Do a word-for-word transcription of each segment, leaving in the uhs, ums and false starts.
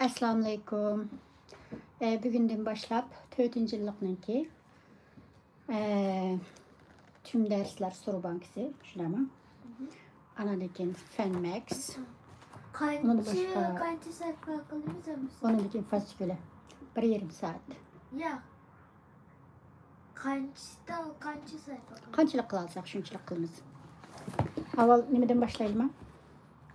ئەسسالامۇئەلەيكۇم. ئە، بۈگۈندىن باشلاپ تۆتىنچى يىللىقنىڭكى، ئە، تۈم دەرسلەر سورا بانكىسى، شۇنداقمۇ؟ ئاناندىن كېيىن فەن مەكس. ئۇنىڭدىن قانچە، باشقا قانچە سەھىپە قىلىمىز ھەممىسى؟ ئۇنىڭدىن كېيىن فاسسىكۇلا. بىر يېرىم سائەت. ياق. قانچە، قانچە سەھىپە قىلىمىز؟ قانچىلىك قىلالىساق، شۇنچىلىك قىلىمىز. ئاۋۋال نېمىدىن باشلايلىما؟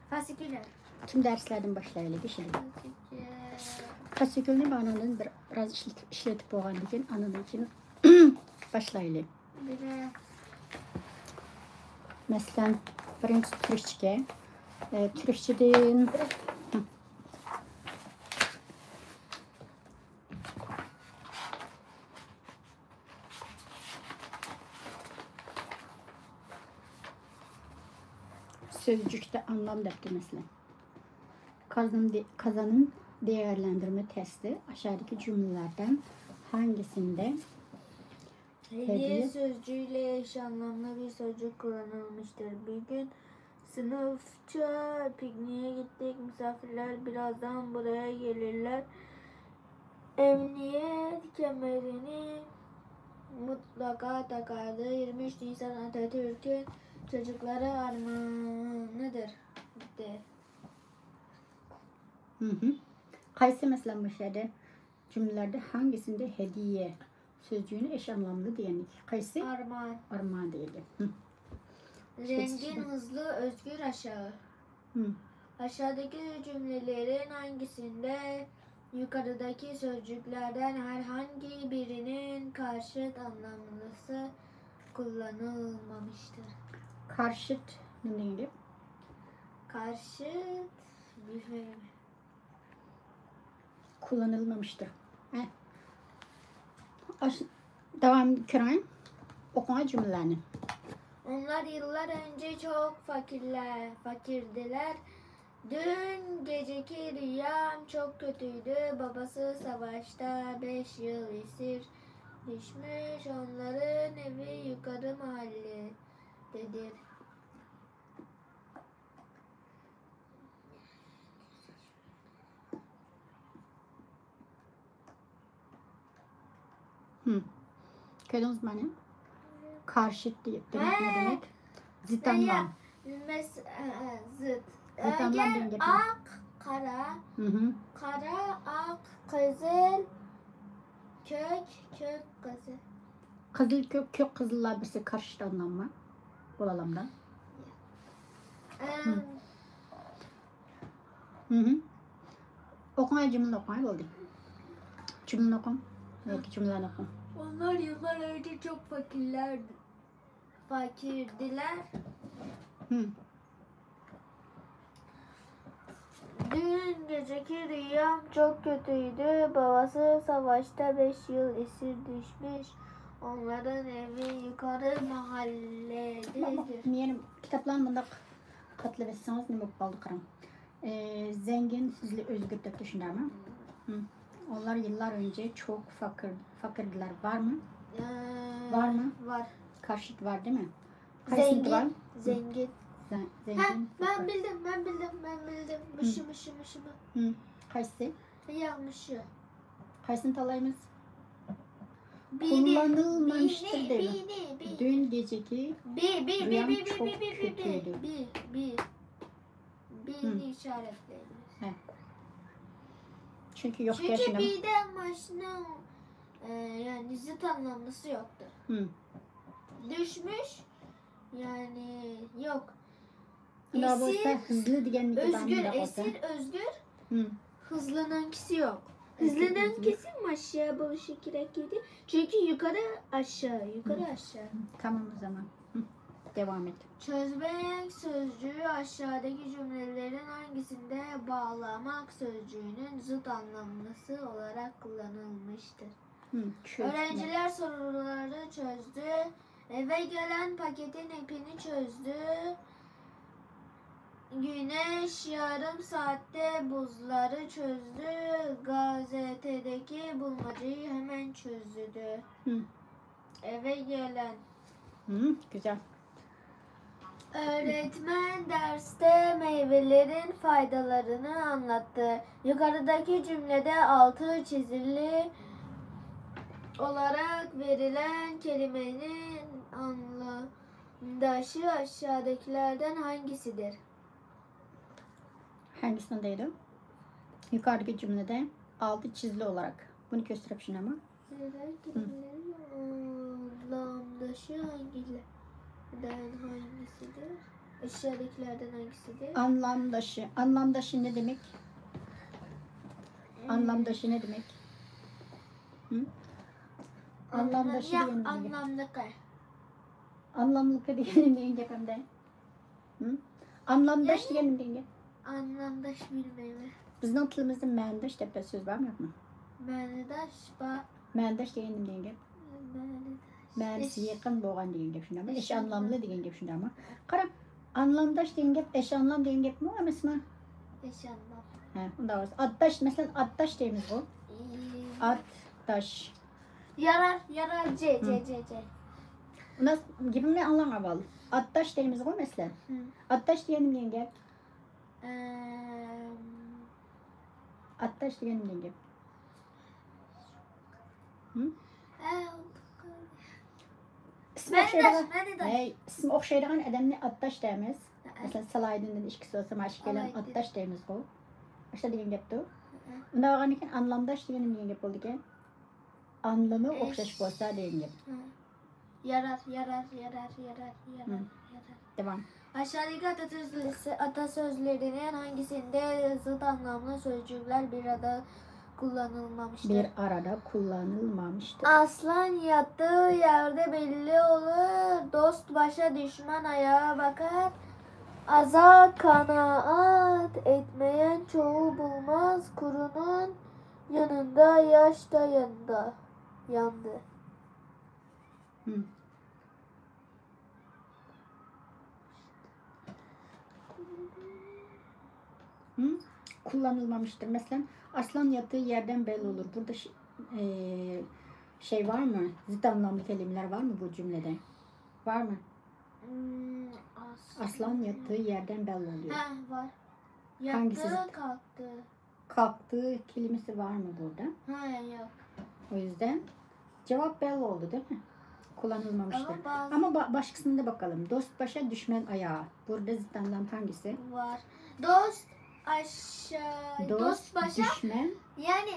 فاسسىكۇلا. تۈم دەرسلەردىن باشلايلى، بېشىدىن. فاسسىكۇلا. فاسسىكۇلنى مانىڭدىن بىر، بىراز ئىشلىتىپ، ئىشلىتىپ بولغاندىن كېيىن، ئانىڭدىن كېيىن باشلايلى. بىلە. مەسىلەن، بىرىنچى تۈركچە. ئە، تۈركچىدىن. سۆزجۈكتە ئانلام دەپتۇ، مەسىلەن. Kazanım de-, kazanım değerlendirme testi aşağıdaki cümlelerden hangisinde ھەدىيە سۆزجۈكىدە ئېش ئانلاملىق بىر سۆزجۈك قوللىنىلمىشتۇر. بۈگۈن سىنىپچە پىكنىككە كەتتۇق. مۇساپىرلار بىرازدىن بۇرۇن كېلىدىلەر. ئەمنىيەت كەمىرىنى مۇتلەقا تاقايلى. يىگىرمە ئۈچ نىسان ئاتاتۈركنىڭ چوچۇقلار ئارمىنىدۇر. قايسى، مەسىلەن، مۇشۇ يەردە جۈملىلەردە ھاڭگىسىندە ھەدىيە سۆزجۈكىنى ئېش ئانلاملىق دېگەندىكى قايسى؟ ئارمان. ئارمان دېگەن. زەڭگىن، ھۆزۈر، ئۆزگۈر، ئاشۇ. ئاشۇدىكى جۈملىلەرنىڭ ھاڭگىسىندە يۇقىرىدىكى سۆزجۈكلەردىن ھەرھانگى بىرىنىڭ كارشىت ئانلاملىسى قوللانىلمىمىشتۇر؟ كارشىت نېمە دېگەن گەپ؟ كارشىت، بىلمەيمەن. قوللانىلمىمىشتۇر. ھە. ئاش-، داۋام كۆرۈڭ. ئوقۇڭ جۈملىلەرنى. Onlar yıllar önce çok fakirler, fakirdiler. Dün geceki rüyam çok kötüydü. Babası savaşta beş yıl esir düşmüş. Onların evi yukarı mahallededir. كۆردىڭىزمۇ مانا؟ كارشىت دېگەن نېمە دېمەك؟ زىت ئانلام. زىت ئانلام دېگەن گەپ. ئاق، قارا، قارا، ئاق، قىزىل، كۆك، كۆك، قىزىل. قىزىل، كۆك، كۆك، قىزىللار بىرسى كارشىت ئانلاممۇ؟ بولالامدا؟ ئوقۇڭ، جۈملىنى ئوقۇڭ، بولدى. جۈملىنى ئوقۇڭ. ياكى جۈملىلەرنى ئوقۇڭ. Onlar yıllar önce çok fakirler, fakirdiler. Dün geceki rüyam çok kötüydü. Babası savaşta beş yıl esir düşmüş. Onların evi yukarı mahallededir. مېنىڭ كىتابلارنى مۇنداق قاتلىۋەتسىڭىز نېمە بولۇپ قالدى قاراڭ. ئى، زەڭگىن، ھۆزۈر، ئۆزگۈر دەپتۇ، شۇنداقمۇ؟ Onlar yıllar önce çok fakir, fakirdiler. بارمۇ؟ بارمۇ؟ بار. كارشىت بار دېمە. قايسىنىڭكى بار؟ زەڭگىن. زەڭگىن. ھە، مەن بىلدىم، مەن بىلدىم، مەن بىلدىم. مۇشۇ، مۇشۇ، مۇشۇ. قايسىسى؟ ياق، مۇشۇ. قايسىنى تاللايمىز؟ بىنى. قوللانىلمامىشتۇر دەيدۇ. بىنى، بىنى. Dün geceki rüyam çok kötüydü. بى، بى. بىنى ئىشارەتلەيمىز. ھە. چۈنكى يوق. چۈنكى بىدە ماشىنىنىڭ، ئە، يەنى زىت ئانلاملىسى يوقتۇر. دۈشمۈش، يەنى يوق. ئۇنداق بولسا، ئېسىر، ھىزلى دېگەننىكى بارمۇ؟ ئۆزگۈر، ئۇنداق بولسا. ئېسىر، ئۆزگۈر. ھىزلىنىڭكىسى يوق. ھىزلىنىڭكىسى ماشىنا بولۇشى كېرەك ئىدى. چۈنكى يۇقىرى ئاشۇ، يۇقىرى ئاشۇ. تامام ئۇ زامان. داۋام ئېت. چۆزمەك سۆزجۈكى ئاشۇدىكى جۈملىلەرنىڭ ھاڭگىسىندە باغلىماق سۆزجۈكىنىڭ زىت ئانلاملىسى ئولاراق قوللانىلمىشتۇر؟ Öğrenciler soruları çözdü. Eve gelen paketin ipini çözdü. Güneş yarım saatte buzları çözdü. Gazetedeki bulmacayı hemen çözdü. Eve gelen. گۈزەل. Öğretmen derste meyvelerin faydalarını anlattı. Yukarıdaki cümlede altı çizili olarak verilen kelimenin anlamdaşı aşağıdakilerden hangisidir? Hangisini deydi? Yukarıdaki cümlede altı çizili olarak. Bunu gösterip şuna mı? Verilen kelimelerin anlamdaşı hangilerden hangisidir? Aşağıdakilerden hangisidir? Anlamdaşı. Anlamdaşı ne demek? Anlamdaşı ne demek? Hı? Anlamdaşı Ya, degen nima? Anlamlıkı. Anlamlıkı degen nima degan gap endi? Hı? Anlamdaş Yani- degen nima degan gap? Anlamdaş bilmeyim. Bizning tilimizda ma'nidosh deb bir so'z bormi, yo'qmi? Ma'nidaş ba Ma'nidosh degen nima degan gap? Ma'nidaş. Ma'nisi yaqin bo'lgan degan gap, shundaymi? Esh Esh anlamli degan gap, shundaymi? Qarang, anlamdash degan gap esh anlam degan gapmi, emasmi? Esh anlam. Ha, unda atdash, masalan, atdash deymiz-ku. İyi. Atdash. Yarar, yarar. C, Hı. C, C, C. Unda gapimni anglang avval. Atdash deymiz-ku, masalan. Hı. Atdash degan nima degan gap? Em, Atdash degan nima degan gap? Hı? e, Ismi Ma'nidash, o'xshaydigan, ma'nidash. Hey, ismi o'xshaydigan odamni atdash deymiz. Masalan, Salahiddindan ikkisi bo'lsa, mana shu kelin Alaydin. Atdash deymiz-ku. Ashta degan gapdir. Hı. Unday bo'lgandan keyin anlamdash degan nima degan gap bo'ldi ekan? Anlami Esh. O'xshash bo'lsa degan gap. Hı. Yarar, yarar, yarar, yarar, yarar, Hı. yarar. Tamam. Aşağıdaki atasözleri, atasözlerinin hangisinde zıt anlamlı sözcükler bir arada kullanılmamıştır? Bir arada kullanılmamıştır. Aslan yattığı yerde belli olur, dost başa düşman ayağa bakar. Aza kanaat etmeyen çoğu bulmaz, kurunun yanında yaş da yandı. Yandı. Hı. Hı? Kullanılmamıştır. Masalan, aslan yattığı yerden belli olur. Burada ş- e, şey var mı? Zıt anlamlı kelimeler var mı bu cümlede? Var mı? Hmm, as- Aslan yattığı yerden belli oluyor. Ha, var. Hangisi Yattı, zıt? Kalktı. Kalktığı kelimesi var mı burada? Ha, yok. O yüzden cevap belli oldu, değil mi? Kullanılmamıştır. Ama bazı- Ama ba- başkasına da bakalım. Dost başa düşman ayağa. Burada zıt anlam hangisi? Var. Dost aşağı, dost, başa, Düşman. Yani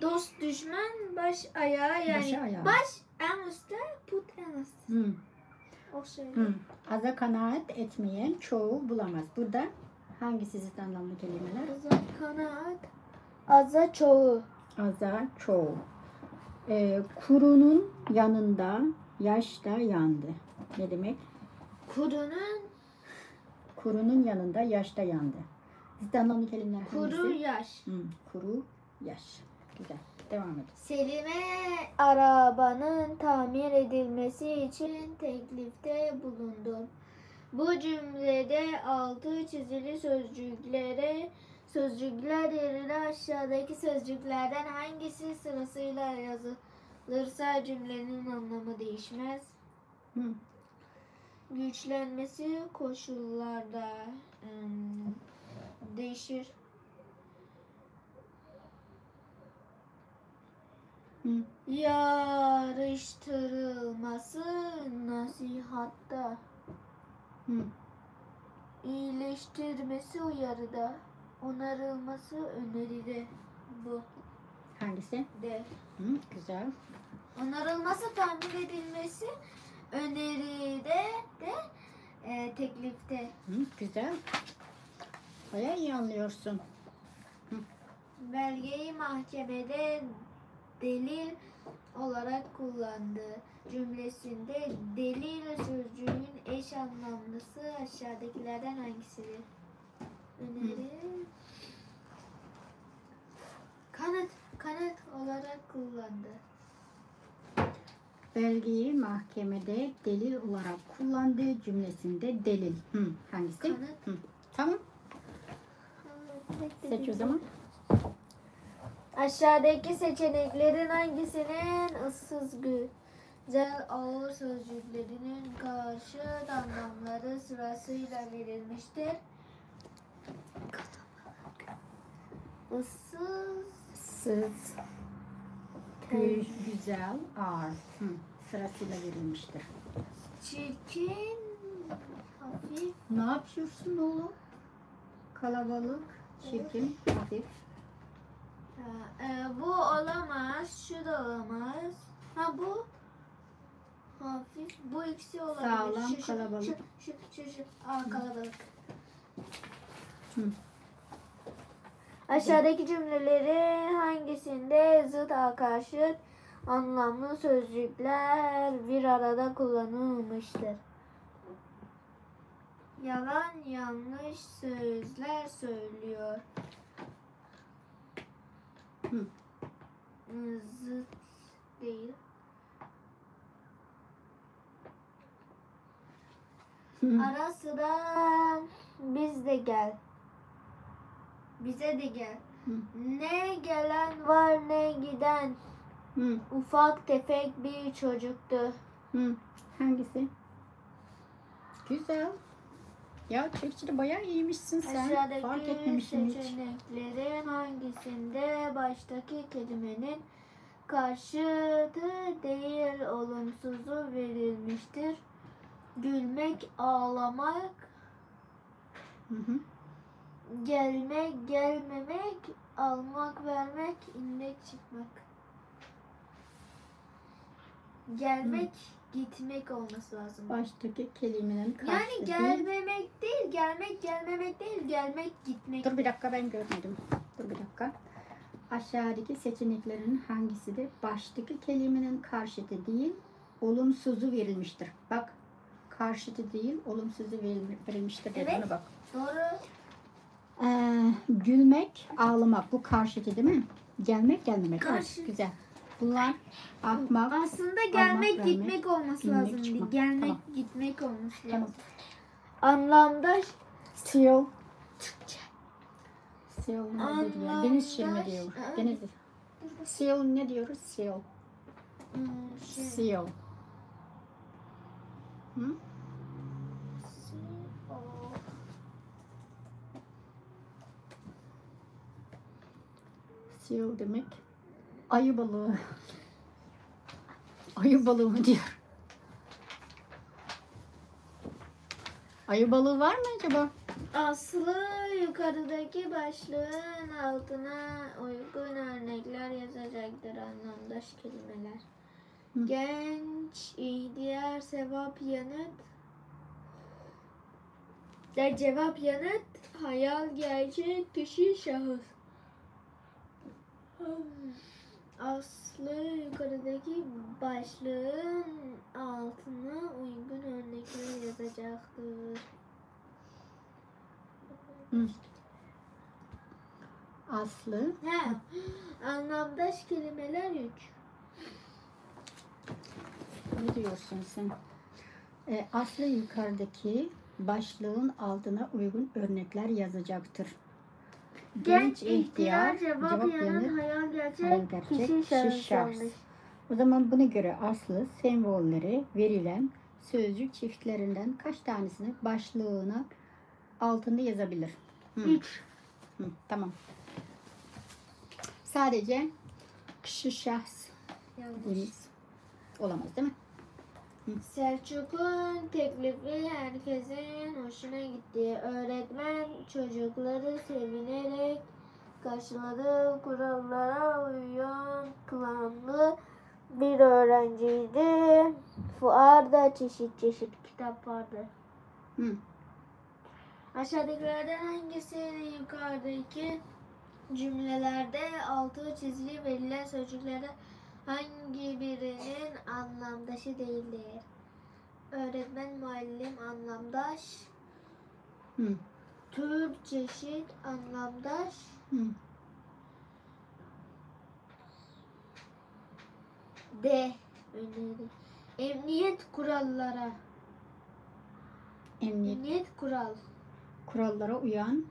dost düşman baş ayağa, yani Başı ayağa. Baş en üstte, put en üstte. Hı. O şey. Hı. Aza kanaat etmeyen çoğu bulamaz. Burada hangisi zıt anlamlı kelimeler? Aza kanaat. Aza çoğu. Aza çoğu. Ee, kurunun yanında yaş da yandı. Ne demek? Kurunun Kurunun yanında yaş da yandı. Zıt anlamlı kelimeler kuru hangisi? Yaş. Hı, kuru yaş. Güzel. Devam et. Selim'e arabanın tamir edilmesi için teklifte bulundum. Bu cümlede altı çizili sözcüklere sözcükler yerine aşağıdaki sözcüklerden hangisi sırasıyla yazılırsa cümlenin anlamı değişmez. Hı. Güçlenmesi koşullarda ım, değişir. Hı. Yarıştırılması nasihatta. Hı. İyileştirmesi uyarıda. Onarılması öneride. Bu Hangisi? de. Hı, güzel. Onarılması, tamir edilmesi öneride de e, teklifte. Hı, güzel. Bayağı iyi anlıyorsun. Belgeyi mahkemede delil olarak kullandı cümlesinde delil sözcüğün eş anlamlısı aşağıdakilerden hangisidir? Öneri. Kanıt, kanıt olarak kullandı. Belgeyi mahkemede delil olarak kullandı cümlesinde delil. Hı, hangisi? Kanıt. Hı. Tamam. Seç o zaman. Aşağıdaki seçeneklerin hangisinin ıssız gü- Güzel ağır sözcüklerinin karşıt anlamları sırasıyla verilmiştir. Issız, Sız, gü- güzel, ağır. Hı, sırasıyla verilmiştir. Çirkin, hafif. Ne yapıyorsun oğlum? Kalabalık, çirkin, hafif. Ha, e, bu olamaz, şu da olamaz. Ha, bu hafif, bu ikisi olabilir. Sağlam, Şu, şu, kalabalık. Şu, şu, şu, şu. Aa, kalabalık. Hı. Aşağıdaki cümlelerin hangisinde zıt karşıt anlamlı sözcükler bir arada kullanılmıştır? Yalan, yanlış sözler söylüyor. Hı. Zıt değil. Hı. Ara sıra biz de gel. Bize de gel. Hı. Ne gelen var ne giden. Hı. Ufak tefek bir çocuktu. Hı. Hangisi? Güzel. Ya Türkçe'de bayağı iyiymişsin sen. Aşağıdaki Fark etmemişim hiç. Seçeneklerin hangisinde baştaki kelimenin karşıtı değil olumsuzu verilmiştir? Gülmek, ağlamak, Hı hı. gelmek, gelmemek, almak, vermek, inmek, çıkmak. Gelmek, gitmek olması lazım. Baştaki kelimenin Yani karşıtı. Gelmemek değil, gelmek, gelmemek değil, gelmek, gitmek. Dur bir dakika, ben görmedim. Dur bir dakika. Aşağıdaki seçeneklerin hangisi de baştaki kelimenin karşıtı değil, olumsuzu verilmiştir? Bak, karşıtı değil, olumsuzu veril- verilmiştir dedi. Evet. Buna bak. Doğru. Ee, gülmek, ağlamak, bu karşıtı değil mi? Gelmek, gelmemek. Evet, Karşı- güzel. Bunlar ahmak. Aslında Almak, gelmek, vermek, gitmek olması inmek, lazım. çıkmak. Gelmek, Tamam. Gitmek olması Tamam. lazım. Anlamda Seal. Türkçe. Seal ne diyor? Anlamda- Deniz şirimi diyor. Aa. Deniz. Seal ne diyoruz? Seal. Hmm, şey, Seal. Hı? o- Seal demek ayı balığı. Ayı balığı mı diyor? Ayı balığı var mı acaba? Aslı yukarıdaki başlığın altına uygun örnekler yazacaktır, anlamdaş kelimeler. Hı. Genç, ihtiyar, sevap, yanıt. Ya cevap, yanıt, hayal, gerçek, kişi, şahıs. Aslı yukarıdaki başlığın altına uygun örnekler yazacaktır. Hı. Aslı. Ha, anlamdaş kelimeler üç. Ne diyorsun sen? E, Aslı yukarıdaki başlığın altına uygun örnekler yazacaktır. Genç, ihtiyar, cevap, yanıt, hayal, gerçek, hayal, gerçek, kişi, kişi, şahıs, şahıs. yanlış. O zaman buna göre Aslı sembolleri verilen sözcük çiftlerinden kaç tanesini başlığına altında yazabilir? Hı. Üç. Hı, tamam. Sadece kişi, şahıs Yanlış. dediğimiz olamaz değil mi? Selçuk'un teklifi herkesin hoşuna gitti. Öğretmen çocukları sevinerek karşıladı. Kurallara uyan, planlı bir öğrenciydi. Fuarda çeşit çeşit kitap vardı. Hı. Aşağıdakilerden hangisi yukarıdaki cümlelerde altı çizili verilen sözcüklerde hangi birinin anlamdaşı değildir? Öğretmen, muallim, anlamdaş. Hı. Tür, çeşit, anlamdaş. Hı. D. Öneri. Emniyet kurallara. Emniyet Emniyet kural. Kurallara uyan,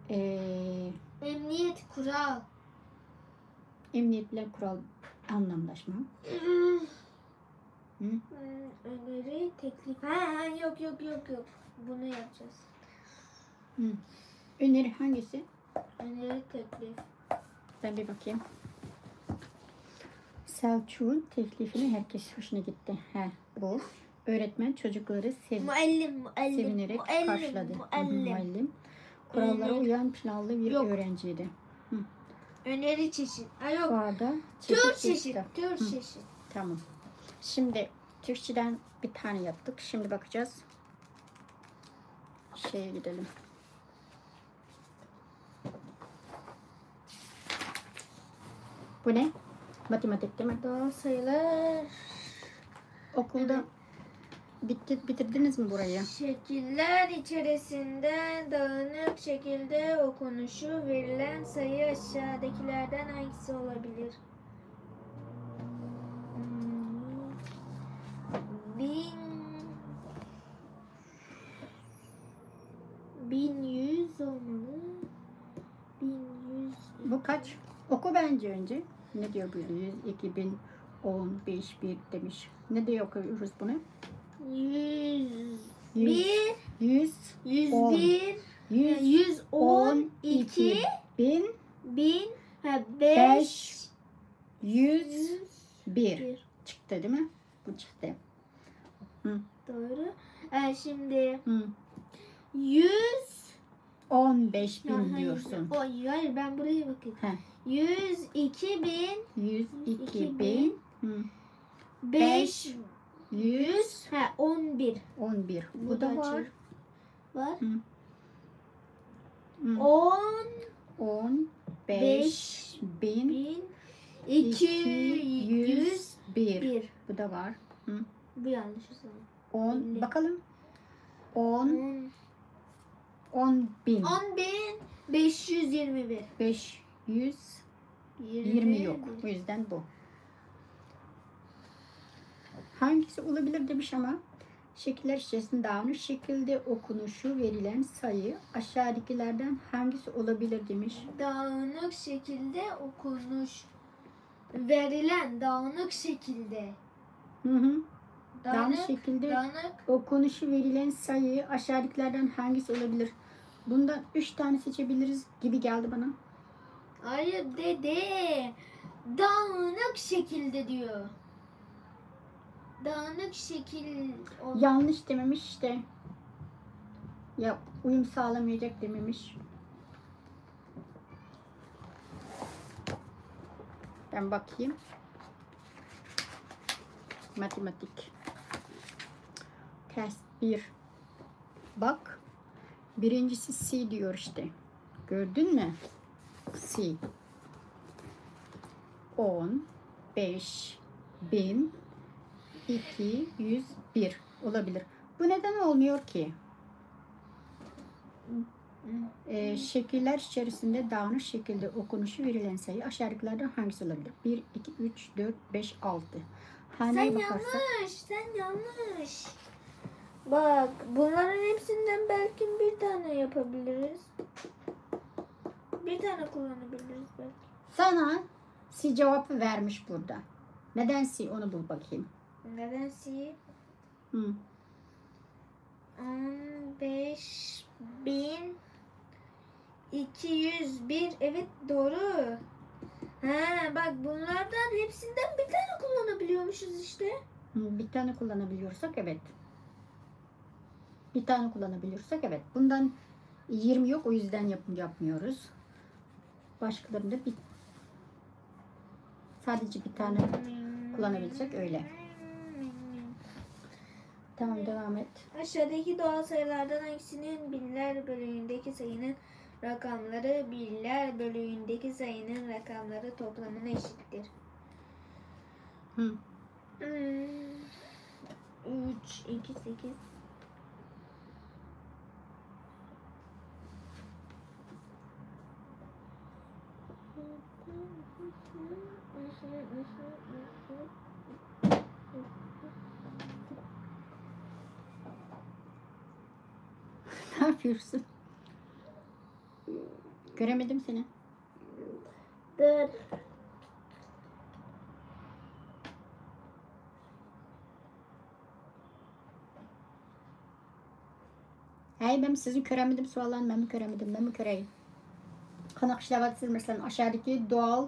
eee, Emniyet kural. emniyet bilen kural anlamdaş mı? Hmm, öneri, teklif. Ha, ha, yok, yok, yok, yok. Bunu yapacağız. Hmm. Öneri hangisi? Öneri, teklif. Ben bir bakayım. Selçuk'un teklifine herkes hoşuna gitti. He, bu. Öğretmen çocukları sev Muallim, muallim, sevinerek muallim, karşıladı. Hı hı, muallim. Muallim. Kurallara Öneri. Uyan planlı bir Yok. Öğrenciydi. Öneri çeşit. Ha, yok. Fuarda Tür çeşit çeşit, çıktı. tür Hı. Çeşit. Tamam. Şimdi Türkçeden bir tane yaptık. Şimdi bakacağız. Şeye gidelim. Bu ne? Matematik değil mi? Doğal sayılar. Okulda bitti, bitirdiniz mi burayı? Şekiller içerisinde dağınık şekilde okunuşu verilen sayı aşağıdakilerden hangisi olabilir? Hmm. Bin, bin yüz olmalı. Bin yüz. Bu kaç? Oku bence önce. Ne diyor bu? Yüz, iki bin, on, beş, bir demiş. Ne diye okuyoruz bunu? Yüz. Yüz. Bir, Yüz, yüz on. bir, Yüz, yüz on on iki, iki, bin, bin, ha, beş, beş, yüz, yüz bir. bir. Çıktı değil mi? Bu çıktı. Doğru. Ee, şimdi Hı. yüz. On beş bin Ya, hayır, diyorsun. O, hayır, ben buraya bakayım. He. Yüz iki bin Yüz iki iki bin. Hı. beş Yüz yüz, ha, on bir. On bir. Bu Bu da da var. Var. Hı. Hı. On On beş bin bin iki yüz bir. bir. Bu da var. Hı. Bu yanlış o zaman. On. Elli. Bakalım. On. On. On bin. On bin beş yüz yirmi bir. Beş yüz yirmi yok. O yüzden bu. Hangisi olabilir demiş ama. Şekiller içerisinde dağınık şekilde okunuşu verilen sayı aşağıdakilerden hangisi olabilir demiş. Dağınık şekilde okunuş. Verilen dağınık şekilde. Hı hı. Dağınık şekilde Dağınık. Okunuşu verilen sayı aşağıdakilerden hangisi olabilir? Bundan üç tane seçebiliriz gibi geldi bana. Hayır dede. Dağınık şekilde diyor. Dağınık şekil. ol- Yanlış dememiş işte. Ya uyum sağlamayacak dememiş. Ben bakayım. Matematik. Test bir. Bak. Birincisi C diyor işte. Gördün mü? C. On beş bin iki yüz bir olabilir. Bu neden olmuyor ki? Ee, şekiller içerisinde dağınık şekilde okunuşu verilen sayı aşağıdakilerden hangisi olabilir? Bir, iki, üç, dört, beş, altı. Haneye Sen bakarsak yanlış, sen yanlış. Bak, bunların hepsinden belki bir tane yapabiliriz. Bir tane kullanabiliriz belki. Sana C cevabı vermiş burada. Neden C, onu bul bakayım. Neden C? Hı. On beş bin iki yüz bir. Evet, doğru. Ha, bak, bunlardan hepsinden bir tane kullanabiliyormuşuz işte. Hı, bir tane kullanabiliyorsak evet. Bir tane kullanabiliyorsak evet. Bundan yirmi yok, o yüzden yap- yapmıyoruz. Başkalarında bir sadece bir tane kullanabilsek öyle. Tamam, devam et. Aşağıdaki doğal sayılardan hangisinin binler bölüğündeki sayının rakamları binler bölüğündeki sayının rakamları toplamına eşittir? Hı. Hmm. Üç, iki, sekiz. Ne yapıyorsun? Göremedim seni. Dur. ئەي، مەن سىزنى كۆرەلمىدىم، سوئاللارنى مەنمۇ كۆرەلمىدىم، مەنمۇ كۆرەي. قانداق ئىشلەۋاتىسىز؟ مەسىلەن، ئاشادىكى دۇئال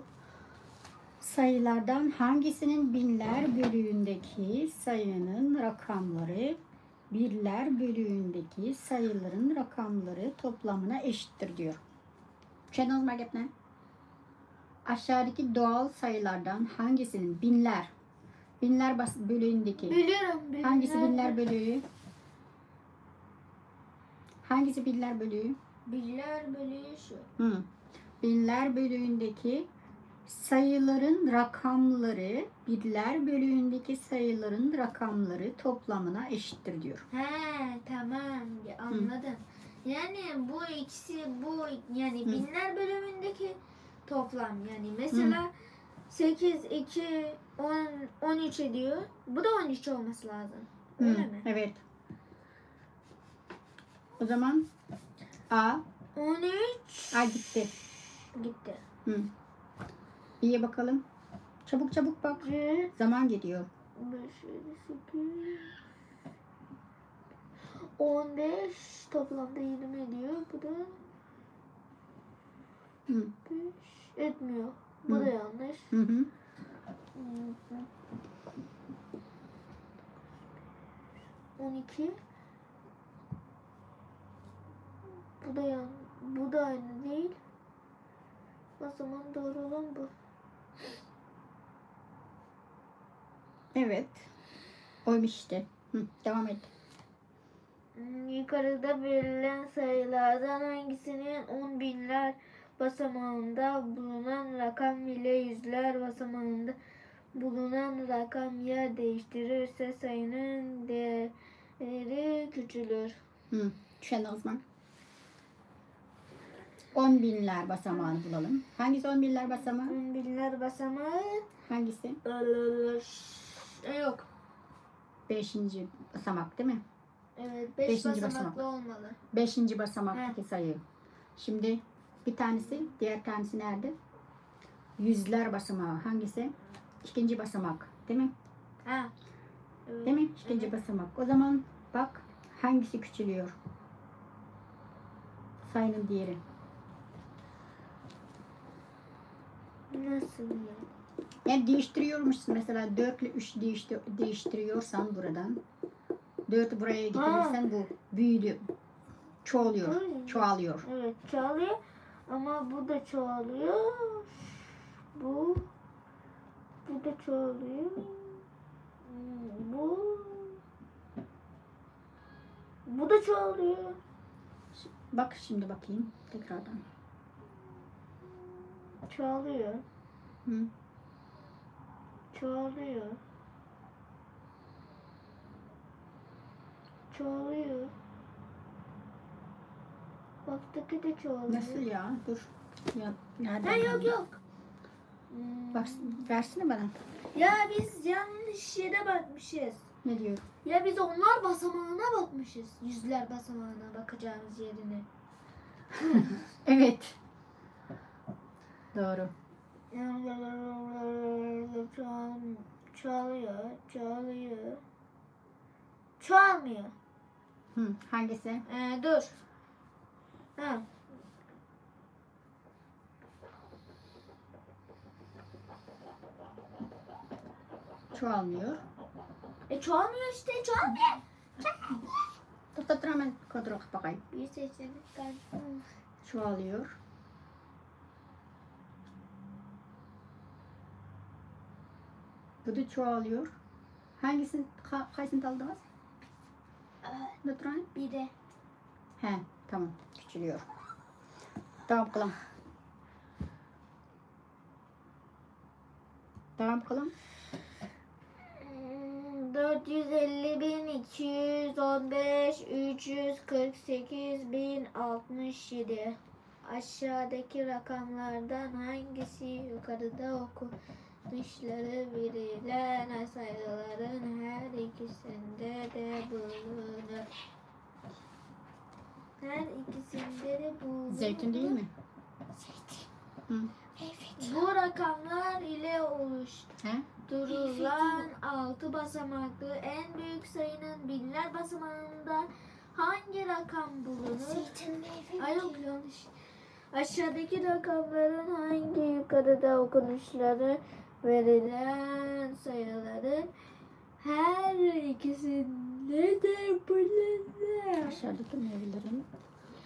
سايلاردا ھاڭگىسىنىڭ بىنلەر بۆلۈگۈندىكى سايىنىڭ راكاملىرى بىرلەر بۆلۈگۈندىكى سايىلىرىنىڭ راكاملىرى توپلامىنا ئېشىتتىر دېيور. چۈشەندىڭىزمۇ گەپنى؟ ئاشادىكى دۇئال سايىلاردىن ھاڭگىسىنىڭ بىنلەر، بىنلەر باس-، بۆلۈگۈندىكى. بىلىرم، ھاڭگىسى بىنلەر بۆلۈگى؟ ھاڭگىسى بىنلەر بۆلۈگى؟ بىنلەر بۆلۈگى شۇ. ھىم. بىنلەر بۆلۈگۈندىكى سايىلىرىنىڭ راكاملىرى، بىنلەر بۆلۈگۈندىكى سايىلىرىنىڭ راكاملىرى توپلامىنا ئېشىتتىر دېيور. ھە، تامام، ئاڭلىدىم. يەنى بۇ ئىككىسى، بۇ، يەنى ھىم. بىنلەر بۆلۈگۈندىكى توپلام، يەنى ھىم. مەسىلەن، سەككىز، ئىككى، ئون، ئون ئۈچ ئىدىيۇ. بۇ دا ئون ئۈچ ئولماسا لازىم. ھىم، ئۆيلىمۇ؟ ئەۋەت. O zaman A. ئون ئۈچ. A gitti. Gitti. Hı. B'ye bakalım. Çabuk çabuk bak. Hı. Zaman gidiyor. Beş, yedi, sekiz. On beş, toplamda yirmi ediyor. Bu da Hı. Beş etmiyor. Bu da yanlış. Hı hı. On iki. Bu da yan-, bu da aynı değil. O zaman doğru olan bu. Evet. Oymuş işte. Hı, devam et. Yukarıda verilen sayılardan hangisinin on binler basamağında bulunan rakam ile yüzler basamağında bulunan rakam yer değiştirirse sayının değeri küçülür. Hı, چۈشەندىڭىزمۇ؟ ئون بىنلەر باساماغىنى بۇلالىم. Hangisi on binler basamağı? On binler basamağı. Hangisi? Ee, yok. Beşinci basamak değil mi? Evet, beş Beşinci basamaklı basamak. Olmalı. Beşinci basamaktaki He. sayı. Şimdi bir tanesi, diğer tanesi nerede? Yüzler basamağı. Hangisi? İkinci basamak, değil mi? Ha. Evet. Değil mi? İkinci Evet. basamak. O zaman bak, hangisi küçülüyor? Sayının diğeri. Nasıl yani? Yani değiştiriyormuşsun. Mesela dört ile üç değişti-, değiştiriyorsan buradan. Dördü buraya getirirsen bu büyüdü. Çoğalıyor. Böyle. Çoğalıyor. Evet, çoğalıyor. Ama bu da çoğalıyor. Bu, bu da çoğalıyor. Hmm, bu, bu da çoğalıyor. Bak şimdi bakayım tekrardan. Çoğalıyor. Hı. Çoğalıyor. Çoğalıyor. Alttaki de çoğalıyor. Nasıl ya? Dur. Ya, nereden? Ha, yok, yok. Hmm. Bak, versene bana. Ya biz yanlış yere bakmışız. Ne diyor? Ya biz onlar basamağına bakmışız. Yüzler basamağına bakacağımız yerine. Evet. Doğru. Çoğal-, çoğalıyor, çoğalıyor. Çoğalmıyor. Hı, hangisi? Ee, dur. Ha. Çoğalmıyor. E, çoğalmıyor işte, çoğalmıyor. Çoğalmıyor. Toxta, tur, men kontrol qilib baqay. Yüz seksen. Çoğalıyor. Bu da çoğalıyor. Hangisini, qa-, qaysını taldınız? Ee, Bunda turayım. Bir de. He, tamam. Küçülüyor. Tamam, qılıń. Devam qılıń. Dört yüz elli bin iki yüz on beş, üç yüz kırk sekiz bin altmış yedi. Aşağıdaki rakamlardan hangisi yukarıda okunuşları verilen sayıların her ikisinde de bulunur? Her ikisinde de bulunur. Zeytin değil mi? Zeytin. Hı. Evet. Bu rakamlar ile oluşturulan He? Altı basamaklı en büyük sayının binler basamağında hangi Rakam bulunur. Zeytin meyve. Ay, yok, yanlış. Aşağıdaki rakamların hangi yukarıda okunuşları verilen sayıların her ikisinde de bulunur? Aşağıdaki meyvelerin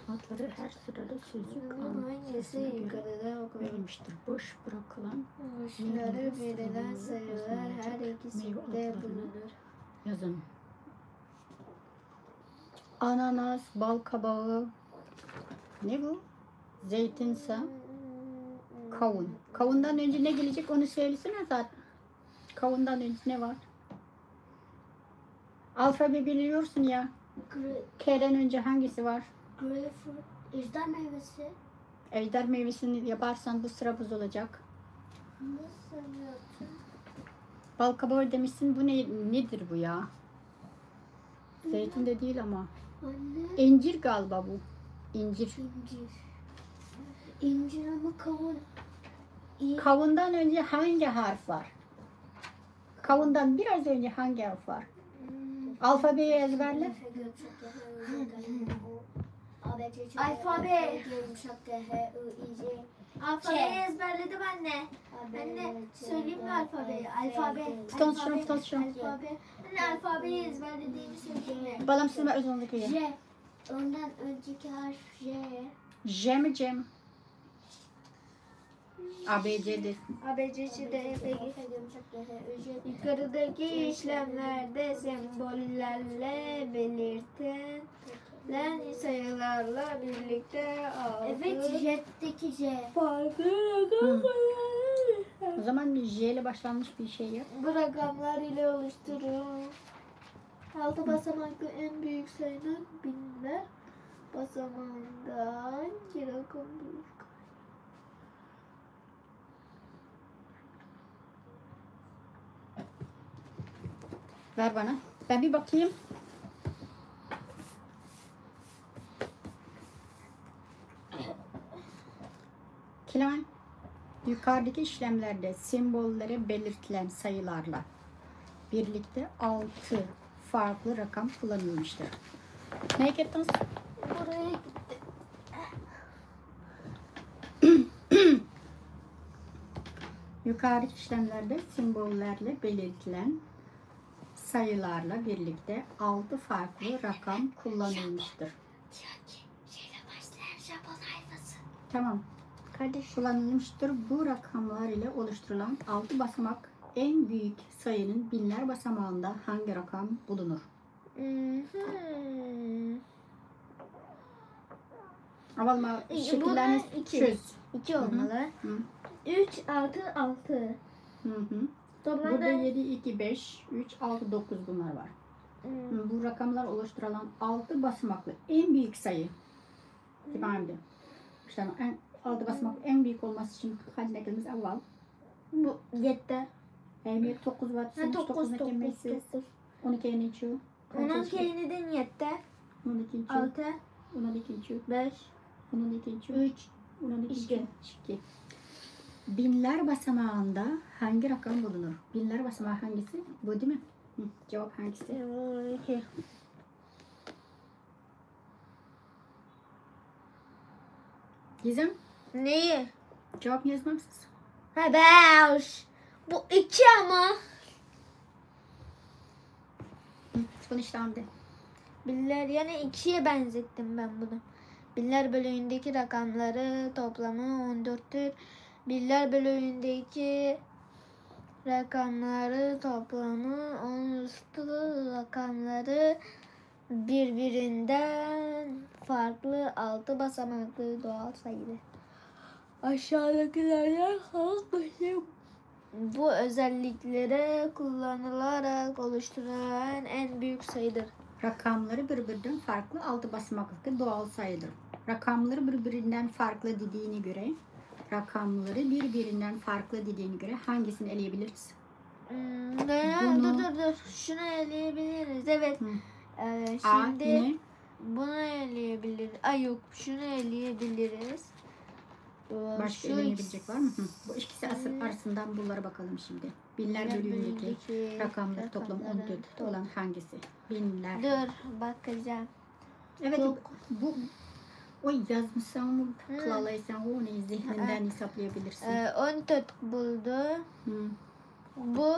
adları her sırada sözcük anlamı hangisi yukarıda okunuşları verilmiştir. Boş bırakılan verilen sayılar her ikisinde bulunur. Yazın. Ananas, bal kabağı. Ne bu? Zeytinse. Kavun. Kavundan önce ne gelecek, onu söylesene zaten. Kavundan önce ne var? Alfabe biliyorsun ya. K'den önce hangisi var? Greyfurt. Ejder meyvesi. Ejder meyvesini yaparsan bu sıra bozulacak. Nasıl yapacağım? Bal kabağı demişsin. Bu ne, nedir bu ya? Zeytin de değil ama. Anne. İncir galiba bu. İncir. İncir. İncir ama kavun. İ- Kavundan önce hangi harf var? Kavundan biraz önce hangi harf var? Hmm. Alfabeyi ezberle. Alfabe. Alfabeyi ezberledim anne. Anne, söyleyeyim mi alfabeyi? Alfabe. Tanıştırın, tanıştırın. Alfabe. Anne, alfabeyi ezberlediğimi söyleyeyim mi? Balam, siz özünüzü kıyın. J. Ondan önceki harf J. J mi, C mi? A, B, C'dir. A, B, C, C, D, E, F, G. Yukarıdaki işlemlerde sembollerle belirtilen sayılarla birlikte altı. Evet, J'deki J. Farklı rakam. Hı. O zaman bir J ile başlanmış bir şey yap. Bu rakamlar ile oluşturulur. Altı basamaklı en büyük sayının binler basamağında hangi rakam bulunur? Ver bana. Ben bir bakayım. Klein, yukarıdaki işlemlerde sembolleri belirtilen sayılarla birlikte altı farklı rakam kullanılmıştır. Neye gittiniz? Buraya gitti. Yukarıdaki işlemlerde sembollerle belirtilen sayılarla birlikte altı farklı rakam kullanılmıştır. Diyor ki, şeyle başlayan Japon hayvası. Tamam. Kardeş. Kullanılmıştır. Bu rakamlar ile oluşturulan altı basamak en büyük sayının binler basamağında hangi rakam bulunur? Mhm. Avval ma-, şekilleriniz iki. Çöz. İki olmalı. Hı. Üç, altı, altı. Hı hı. Toplamda burada yedi, iki, beş, üç, altı, dokuz bunlar var. Hmm. Hı, bu rakamlar oluşturulan altı basamaklı en büyük sayı. Tamam. İşte en, altı basamak en büyük olması için hadi ne kelimiz avval? Bu yetti. Hem dokuz var. Ha, dokuz, dokuz, dokuz. On iki neçe? Onun keyiniden yetti. On ikinci. Altı. On ikinci. Beş. On ikinci. Üç. On ikinci. İki. İki. Binler basamağında hangi rakam bulunur? Binler basamağı hangisi? Bu değil mi? Hı, cevap hangisi? On iki. Gizem? Neyi? Cevap yazmamışsınız. Ha, beş. Bu iki ama. Hı, bunu işte anladım. Binler, yani ikiye benzettim ben bunu. Binler bölüğündeki rakamları toplamı on dörttür. Binler bölüğündeki rakamları toplamı on üstü rakamları birbirinden farklı altı basamaklı doğal sayıdır. Aşağıdakilerden hangisi bu özellikleri kullanılarak oluşturulan en büyük sayıdır? Rakamları birbirinden farklı altı basamaklı doğal sayıdır. Rakamları birbirinden farklı dediğine göre, rakamları birbirinden farklı dediğine göre hangisini eleyebiliriz? Hmm, ne? Bunu dur, dur, dur. Şunu eleyebiliriz. Evet. Hı. Ee, A, şimdi yine bunu eleyebiliriz. Ay yok, şunu eleyebiliriz. Ee, başka şu elenebilecek ikisi var mı? Hı. Bu ikisi asır arasından bunlara bakalım şimdi. Binler bölüğündeki rakamları toplam on dört olan hangisi? Binler. Dur, bakacağım. ئەۋەت، بۇ، ئوي، يازمىساڭمۇ قىلالايسەنغۇ ئۇنى، زېھنىڭدىن ھېسابلايبىلىرسەن. ئون تۆت بولىدۇ. بۇ،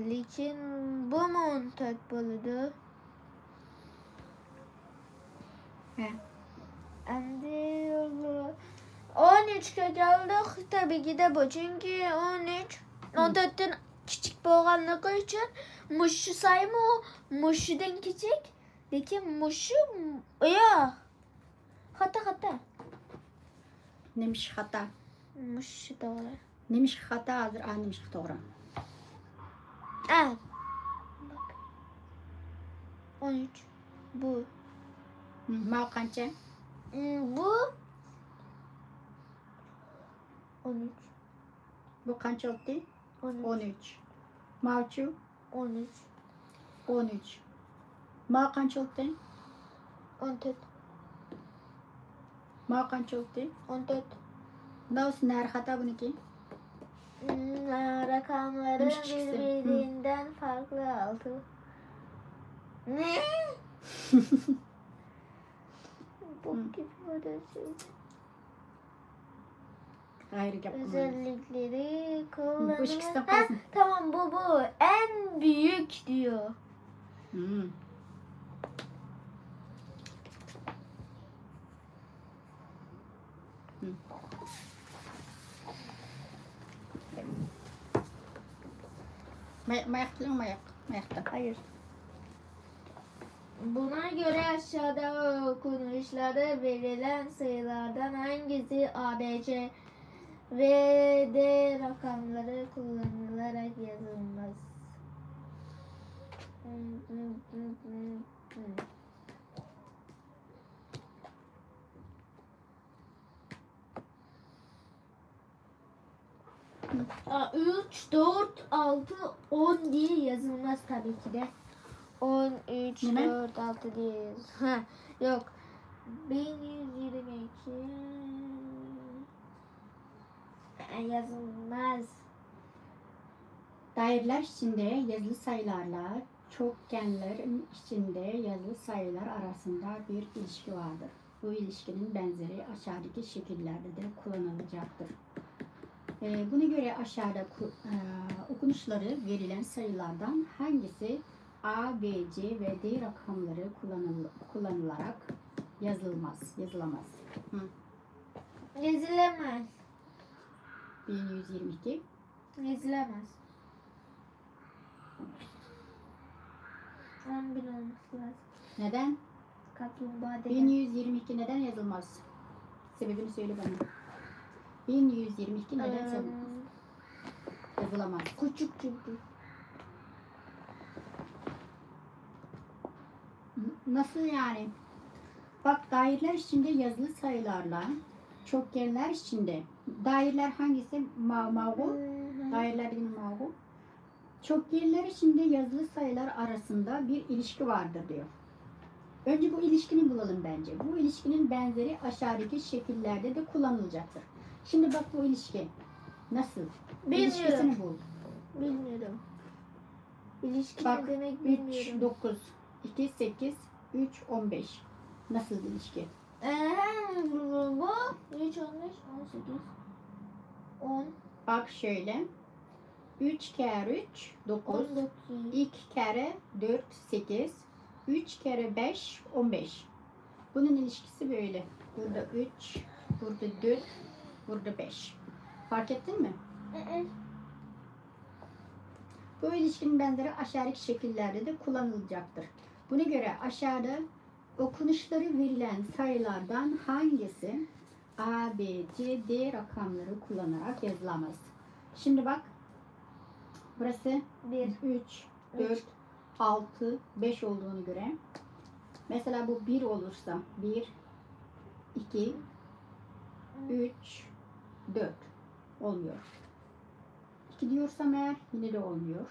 لېكىن بۇمۇ ئون تۆت بولىدۇ. ھە. ئەمدى ئون ئۈچكە كەلدۇق. تەبىئىيكىدە بۇ، چۈنكى ئون ئۈچ ئون تۆتتىن كىچىك بولغانلىقى ئۈچۈن مۇشۇ سايمۇ مۇشۇدىن كىچىك. لېكىن مۇشۇ، ياق. خاتا، خاتا. نېمىش خاتا؟ مۇشۇ توغرا. نېمىش خاتا ھازىر؟ ئا، نېمىش توغرا؟ ئا. ئون ئۈچ. بۇ. ماۋۇ قانچە؟ بۇ. ئون ئۈچ. بۇ قانچە بولدى؟ ئون ئۈچ. ئون ئۈچ. ماۋۇچۇ؟ ئون ئۈچ. ئون ئۈچ. ماۋۇ قانچە بولدى؟ ئون تۆت. ماۋۇ قانچە بولدى؟ ئون تۆت. ماۋۇسى نەرى خاتا بۇنىڭكى؟ رەقەملىرى بىر-بىرىدىن پەرقلىق ئالتە. نېمە؟ بۇ كېتىۋاتىدۇ. غەيرىي گەپ قىلمايمىز. ئۆزەللىكلىرى، قوللىنىش. ھە، تامام، بۇ، بۇ ئەڭ بۈيۈك دېيۇ. ماياق، ماياق، ماياق. ھايىر. Buna göre aşağıda okunuşları verilen sayılardan hangisi A B C ve D rakamları kullanılarak yazılmaz? Üç, dört, altı, on diye yazılmaz tabii ki de. On üç, dört, altı diye yaz-, ha, yok. Bin yüz yirmi iki. Yazılmaz. Daireler içinde yazılı sayılarla çokgenlerin içinde yazılı sayılar arasında bir ilişki vardır. Bu ilişkinin benzeri aşağıdaki şekillerde de kullanılacaktır. E, buna göre aşağıda ku-, e, okunuşları verilen sayılardan hangisi A, B, C ve D rakamları kullanıl-, kullanılarak yazılmaz, yazılamaz? Hı. Yazılamaz. Bin yüz yirmi iki. Yazılamaz. On bin olması lazım. Neden? Kaplumbağa degen. Bin yüz yirmi iki neden yazılmaz? Sebebini söyle bana. Bin yüz yirmi iki neden yazılmaz? Yazılamaz. Küçük çünkü. Nasıl yani? Bak, daireler içinde yazılı sayılarla çokgenler içinde. Daireler hangisi? Ma-, mağul. Daireler yine mağul. Çokgenler içinde yazılı sayılar arasında bir ilişki vardır diyor. Önce bu ilişkini bulalım bence. Bu ilişkinin benzeri aşağıdaki şekillerde de kullanılacaktır. Şimdi bak bu ilişki. Nasıl? İlişkisini bul. Bilmiyorum. İlişki ne demek bilmiyorum. Bak, üç, dokuz, iki, sekiz, üç, on beş. Nasıl ilişki? Ee, bu, bu, bu üç, on beş, on sekiz, on. Bak şöyle. Üç kere üç, dokuz. On dokuz. İki kere dört, sekiz. Üç kere beş, on beş. Bunun ilişkisi böyle. Burada üç, burada dört, burada beş. Fark ettin mi? Hı hı. Bu ilişkinin benzeri aşağıdaki şekillerde de kullanılacaktır. Buna göre aşağıda okunuşları verilen sayılardan hangisi A, B, C, D rakamları kullanarak yazılamaz? Şimdi bak, burası bir, üç, dört, altı, beş olduğunu göre. Mesela bu bir olursa, bir, iki, üç, dört olmuyor. İki diyorsam eğer, yine de olmuyor.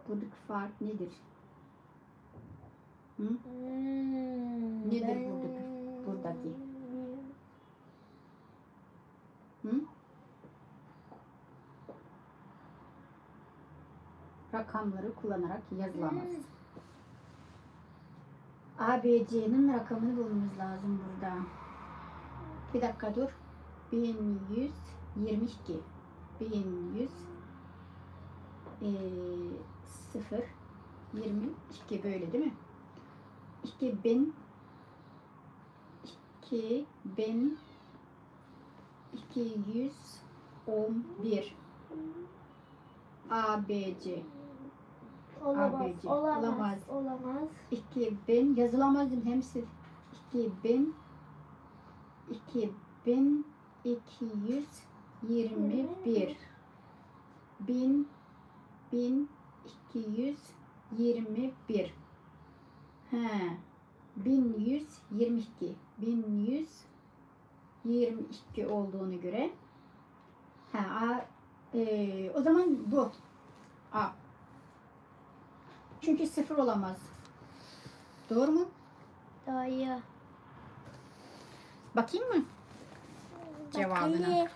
Buradaki fark nedir? Hı? Hmm, nedir buradaki? Buradaki. Hı? Rakamları kullanarak yazılamaz. Hmm. A B C'nin rakamını bulmamız lazım burada. Bir dakika dur. Bin yüz yirmi iki. Bin yüz, e, sıfır, yirmi iki, böyle değil mi? İki bin, iki bin iki yüz on bir. A B C. Olamaz, A B C. Olamaz, olamaz, olamaz. İki bin yazılamaz değil mi? Hepsi iki bin, iki bin iki yüz yirmi bir. Bin, bin iki yüz yirmi bir. He. Bin yüz yirmi iki. Bin yüz yirmi iki olduğuna göre. Ha, A, e, o zaman bu. A. Çünkü sıfır olamaz. Doğru mu? Doğru. Bakayım mı? Cevabına. Bakayım.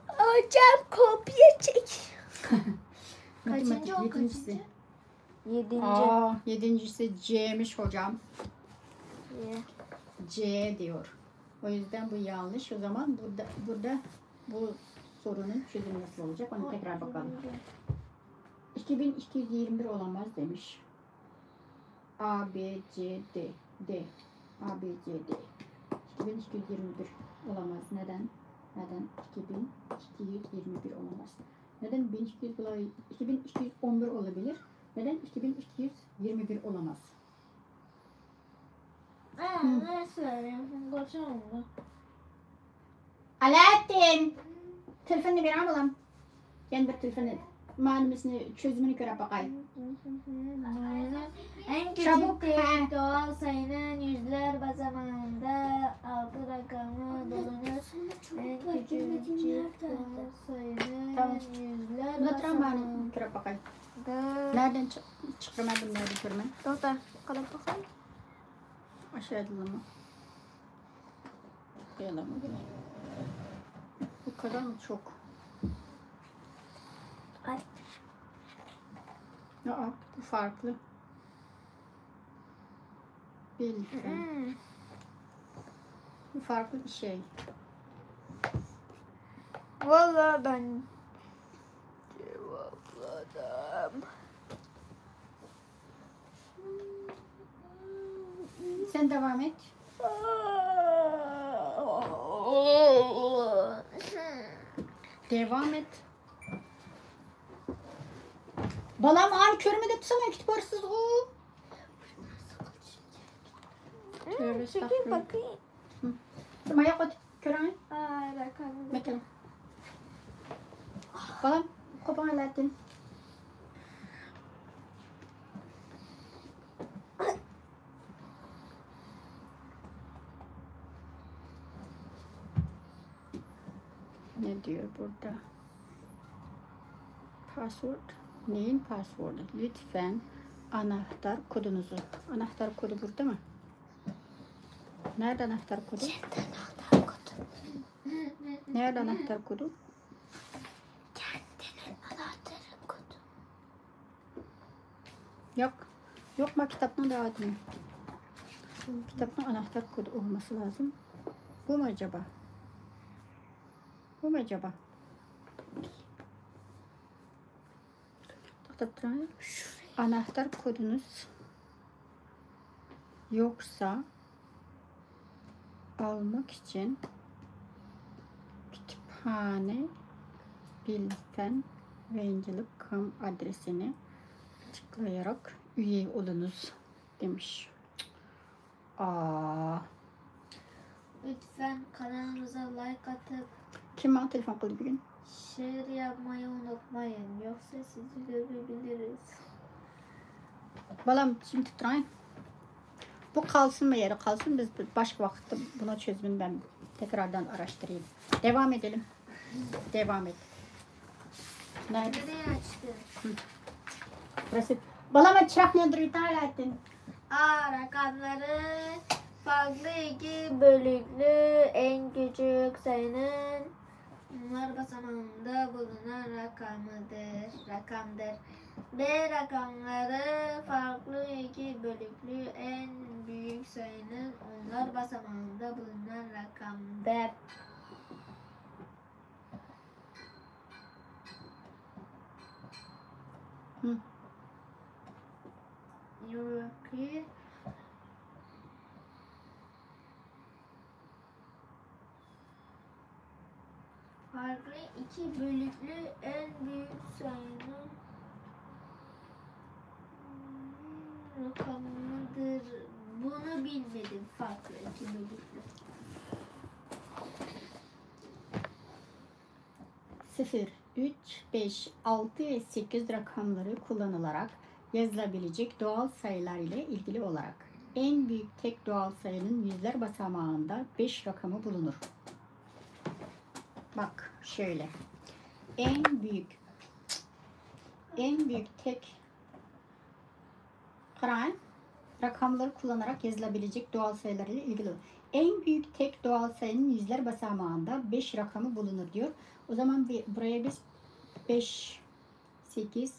Hocam kopya çek. Kaçıncı o, kaçıncı? Matematik yedincisi. Yedinci. Aa, yedincisi C'miş hocam. C. C diyor. O yüzden bu yanlış. O zaman burada, burada bu sorunun çözümü nasıl olacak? Onu tekrar bakalım. Yedinci. İki bin iki yüz yirmi bir olamaz demiş. A, B, C, D. D. A, B, C, D. İki bin iki yüz yirmi bir olamaz. Neden? Neden iki bin iki yüz yirmi bir olamaz? Neden bin iki yüz olay-, iki bin iki yüz on bir olabilir? Neden iki bin iki yüz yirmi bir olamaz? Aa, hı. Ben söyleyeyim, sen konuşamam mı? Alaaddin! Telefonunu ver, balam. Yana bir telefonu. Manimizni, çözümünü ko'rib boqay. Eng kichik teng doğal sayının yüzler basamağında altı rakamı bulunur. Eng kichik doğal sayının yüzler basamağında. Tamam. Buni turaman, manini ko'rib boqay. Nereden çık-, çıkaraman, nereden ko'raman? To'xta, qarab boqay. Aşağıda mı? Qo'yalami? Bu kadar mı çok? Ay. Aa, bu farklı. Bildim. Hmm. Bu farklı bir şey. Vallahi ben cevapladım. Sen devam et. Devam et. Balam, ani körme dep tursaman, kutib borsiz-ku. Tövbe estağfurullah. Hı. Maya, otur. Ko'raman. Aa, rakamı. Bakalım. Balam, qopun Alaaddin. Ne diyor burada? Password. Neyin password'u? Lütfen anahtar kodunuzu. Anahtar kodu burada mı? Nerede anahtar kodu? Nerede anahtar kodu? Kendinin anahtarı kodu. Yok. Yok mu kitapnıñ da adı? Kitapnıñ anahtar kodu olması lazım. Bu mu acaba? Bu mu acaba? To'xtab turing. Anahtar kodunuz yoksa almak için kütüphane bilfen com adresine tıklayarak üye olunuz demiş. Aa. Lütfen kanalımıza like atıp, kim bana telefon qildi bugun? Share yapmayı unutmayın. Yoksa sizi dövebiliriz. Balam, şimdi tutturayım. Bu kalsın mı yeri kalsın, biz bir başka vakıtta buna çözümünü ben tekrardan araştırayım. Devam edelim. Devam et. Nerede? Nereye açtın? Hı. Burası. Balama çırak nedir, itaat ettin. A rakamları farklı iki bölüklü en küçük sayının bunlar basamağında bulunan rakamıdır. Rakamdır. B rakamları farklı iki bölüklü en büyük sayının onlar basamağında bulunan rakamdır. Hı. Yürü. Farklı iki bölüklü en büyük sayının rakamıdır. Bunu bilmedim. Farklı iki bölüklü. Sıfır, üç, beş, altı ve sekiz rakamları kullanılarak yazılabilecek doğal sayılar ile ilgili olarak en büyük tek doğal sayının yüzler basamağında beş rakamı bulunur. Bak şöyle. En büyük en büyük tek قاراڭ، rakamları kullanarak yazılabilecek doğal sayılar ile ilgili. En büyük tek doğal sayının yüzler basamağında beş rakamı bulunur diyor. O zaman bir, buraya biz beş, sekiz,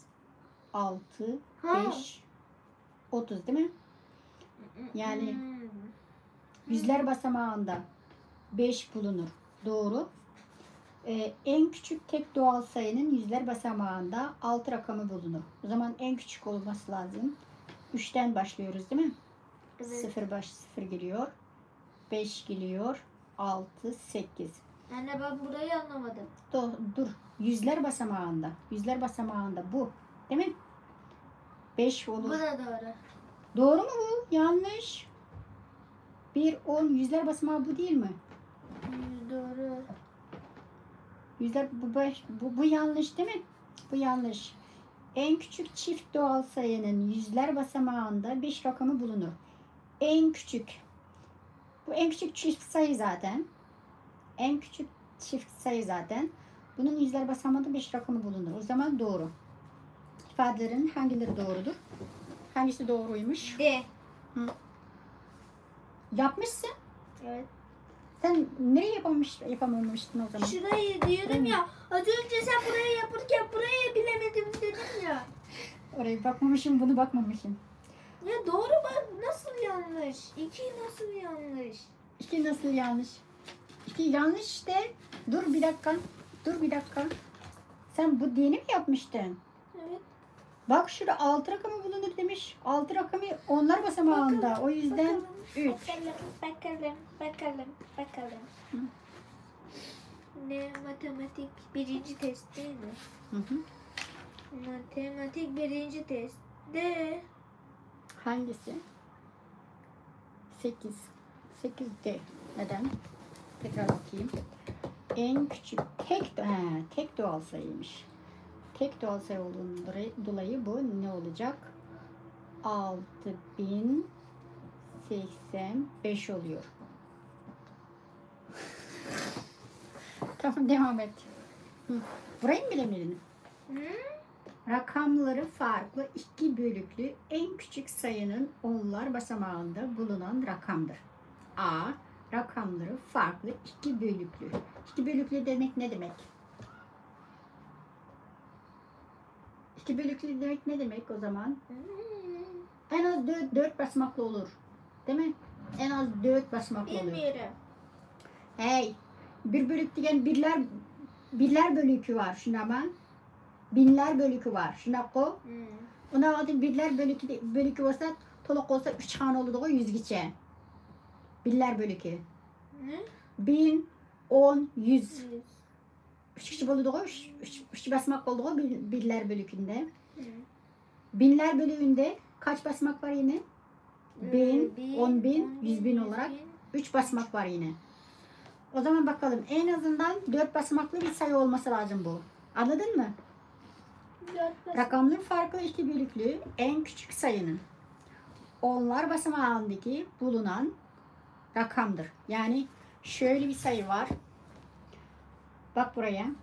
altı, Ha. beş, otuz değil mi? Yani Hmm. yüzler basamağında beş bulunur. Doğru. Ee, en küçük tek doğal sayının yüzler basamağında altı rakamı bulunur. O zaman en küçük olması lazım. Üçten başlıyoruz değil mi? Evet. Sıfır baş, sıfır geliyor. Beş geliyor. Altı, sekiz. Anne, ben burayı anlamadım. Do- dur. Yüzler basamağında. Yüzler basamağında bu. Değil mi? Beş olur. Bu da doğru. Doğru mu bu? Yanlış. Bir, on, yüzler basamağı bu değil mi? Yüz doğru. Yüzler, bu, beş, bu, bu yanlış değil mi? Bu yanlış. En küçük çift doğal sayının yüzler basamağında beş rakamı bulunur. En küçük. Bu en küçük çift sayı zaten. En küçük çift sayı zaten. Bunun yüzler basamağında beş rakamı bulunur. O zaman doğru. İfadelerin hangileri doğrudur? Hangisi doğruymuş? D. Hı. Yapmışsın. Evet. Sen nereye yapamamış, yapamamıştın o zaman? Şurayı diyorum ya. Az önce sen burayı yapırken burayı bilemedim dedim ya. Orayı bakmamışım, bunu bakmamışım. Ya doğru bak, nasıl yanlış? İki nasıl yanlış? İki nasıl yanlış? İki yanlış işte. Dur bir dakika. Dur bir dakika. Sen bu D'ni mi yapmıştın? Evet. Bak şurada altı rakamı bulunur demiş. Altı rakamı onlar basamağında. Bakalım, O yüzden bakalım, üç. Bakalım, bakalım, bakalım, bakalım. Hı. Ne matematik birinci test değil mi? Hı hı. Matematik birinci test. D. Hangisi? Sekiz. Sekiz D. Neden? Tekrar okuyayım. En küçük tek, he, tek doğal sayıymış. Tek doğal sayı olduğundan dolayı bu ne olacak? Altı bin seksen beş oluyor. Tamam, devam et. Hı. Burayı mı bilemedin? Hı? Rakamları farklı iki bölüklü en küçük sayının onlar basamağında bulunan rakamdır. A. Rakamları farklı iki bölüklü. İki bölüklü demek ne demek? İki bölüklü demek ne demek o zaman? Hmm. En az dört, dört basamaklı olur. Değil mi? En az dört basamaklı olur. Bilmiyorum. Hey, bir bölük degen birler, birler bölükü var, şunda mı? Binler bölükü var, şunda o. Hmm. Ona bakın, birler bölükü, bölükü olsa, toluk olsa üç tane olur o yüzgece. Birler bölükü. Ne? Bin, on, yüz. Yüz. Üç kişi bulundu o, üç, üç, üç basamak oldu o bir, birler bölükünde. Hı. Binler bölüğünde kaç basamak var yine? Ee, bin, bin, on bin, yüz bin olarak üç basamak var yine. O zaman bakalım, en azından dört basamaklı bir sayı olması lazım bu. Anladın mı? Dört basamak. Rakamları farklı iki bölüklü en küçük sayının onlar basamağındaki bulunan rakamdır. Yani şöyle bir sayı var. Bak buraya. Hı.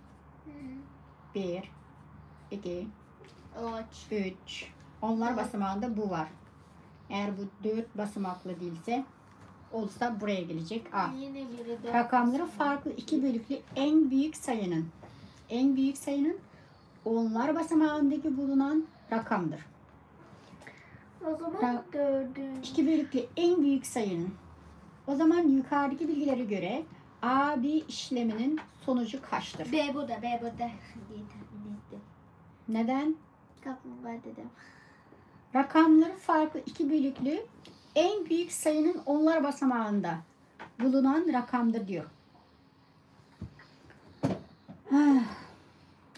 Bir, iki, üç. Üç. Onlar basamağında bu var. Eğer bu dört basamaklı değilse, olsa buraya gelecek A. Yine biri dört. Rakamları farklı iki bölüklü en büyük sayının. En büyük sayının onlar basamağındaki bulunan rakamdır. O zaman Ben- dördüncü. İki bölüklü en büyük sayının. O zaman yukarıdaki bilgilere göre A B işleminin sonucu kaçtır? B burada, B burada diye tahmin ettim. Neden? Kaplumbağa dedim. Rakamları farklı iki bölüklü en büyük sayının onlar basamağında bulunan rakamdır diyor.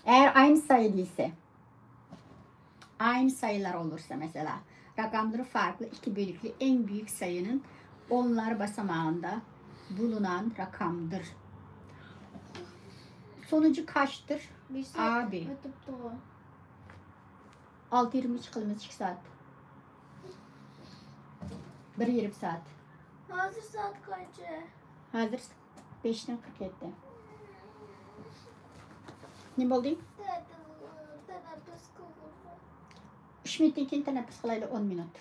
Eğer aynı sayı değilse, aynı sayılar olursa mesela, rakamları farklı iki bölüklü en büyük sayının onlar basamağında bulunan rakamdır. Sonucu kaçtır? Bir saat Abi. Ötüp doğru. Altı yirmi çıkılmış iki saat. Bir yarım saat. Hazır saat kaçı? Hozir beshdan qirq yetti. Nima bo'ldi? Teneffüs kıldı. Uch minutdan keyin tanaffus qilaylik, o'n minut.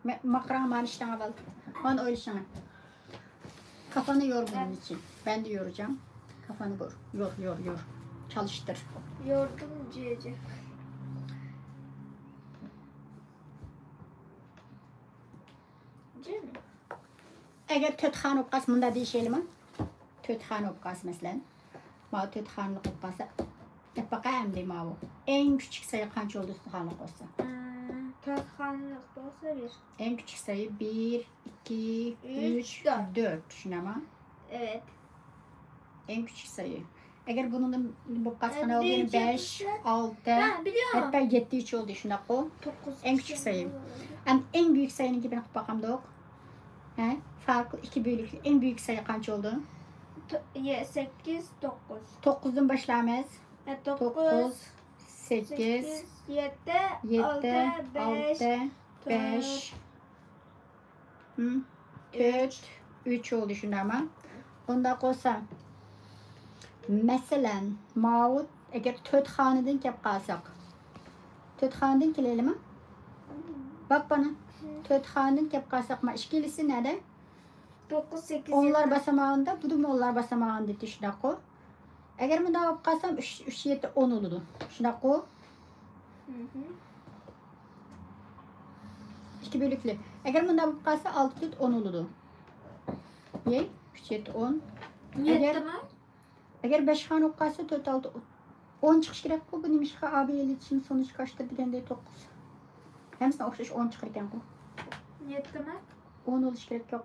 Makul. Maqran mana ishdan avval. Mana o'ylashinglar. Kafanı yor bunun için. Ben de yoracağım. Kafanı yor. Yor, yor, yor. Çalıştır. Yordum Cece. Cece. ئەگەر تۆت خانە بولۇپ قالسا، مۇنداق دېيىشەيلىمۇ؟ تۆت خانە بولۇپ قالسا، مەسىلەن، ماۋۇ تۆت خانىلىق بولۇپ قالسا، دەپ باقاي ئەمدى ماۋۇ. ئەڭ كىچىك سايى قانچە بولدى، تۆت خانىلىق بولسا؟ Ee, Dört hanlık olsa bir. ئەڭ كىچىك سايى بىر، ئىككى، ئۈچ، ئۈچ، تۆت. تۆت. چۈشىنەما؟ Evet. ئەڭ كىچىك سايى. ئەگەر بۇنىڭدىن بولۇپ قالسا، Ee, قانداق بولىدۇ؟ birinci بەش، ise- ئالتە، Ha, biliyorum. ھەتتا يەتتىگىچە بولدى، شۇنداققۇ؟ Dokuz. En küçük sayı. Çıkıyor. ئەمدى ئەڭ بۈيۈك سايىنىڭ گېپىنى قىلىپ باقامدۇق؟ ھە؟ فارقلىق ئىككى بۆلۈكلۈك ئەڭ بۈيۈك سايى قانچە بولدى؟ To- ye- Sekiz, dokuz. توققۇزدىن باشلايمىز. Ha, توققۇز، dokuz, سەككىز، sekiz, yedi, يەتتە، altı, beş, ئالتە، بەش، dört. ھىم، تۆت، ئۈچ بولدى، شۇنداقمۇ؟ ئۇنداق بولسا، مەسىلەن، ماۋۇ ئەگەر تۆت خانىدىن كەپ قالساق، تۆت خانىدىن كېلەيلىمۇ؟ باق مانا، تۆت خانىدىن كەپ قالساق، ما ئىككىلىسى نەدە؟ Dokuz, sekiz, ئونلار yedi. باسامىغىندا، بۇدىمۇ ئونلار باسامىغىندا، شۇنداققۇ؟ ئەگەر مۇنداق بولۇپ قالسام، ئۈچ، ئۈچ، يەتتە، ئون بولىدۇ. شۇنداققۇ؟ Hı hı. ئىككى بۆلۈكلۈك. ئەگەر مۇنداق بولۇپ قالسا، ئالتە، تۆت، ئون بولىدۇ. يەي، ئۈچ، يەتتە، ئون. Yetti ئەگەر، mi? ئەگەر بەش خانە بولۇپ قالسا، تۆت، ئالتە، ئون چىقىشى كېرەكقۇ، بۇ نېمىشقا ئابىيەلىچىن سونۇچ كاشتىر دېگەندە توققۇز. ھەممىسىنىڭ ئوخشاش ئون چىقىركەنقۇ. Yetti mi? ئون بولۇشى كېرەككەن،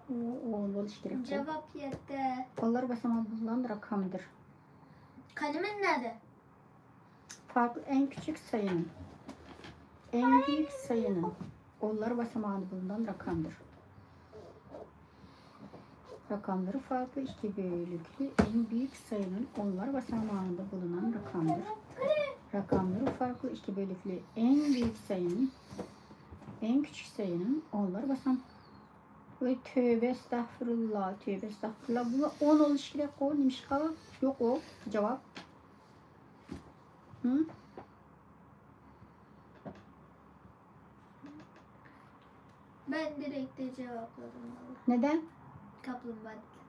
ئون بولۇشى كېرەككەن. Cevap yetti. ئونلار باساماغىدا بولغان رەقەمدۇر. Kalemin nerede? فارقلىق ئەڭ كىچىك سايىنىڭ. ئەڭ بۈيۈك سايىنىڭ. ئونلار باساماغىدا بولغان رەقەمدۇر. رەقەملىرى فارقلىق ئىككى بۆلۈكلۈك ئەڭ بۈيۈك سايىنىڭ ئونلار باساماغىدا بولغان رەقەمدۇر. رەقەملىرى فارقلىق ئىككى بۆلۈكلۈك ئەڭ بۈيۈك سايىنىڭ، ئەڭ كىچىك سايىنىڭ ئونلار باسام. ۋاي تۆبە ئەستەغپۇرۇللا، تۆبە ئەستەغپۇرۇللا. بۇ ئون بولۇشى كېرەكقۇ، نېمىشقا يوق ئۇ جاۋاب؟ ھىم؟ Ben direkt de cevapladım valla. نەدە؟ Kaplumbağa dedim.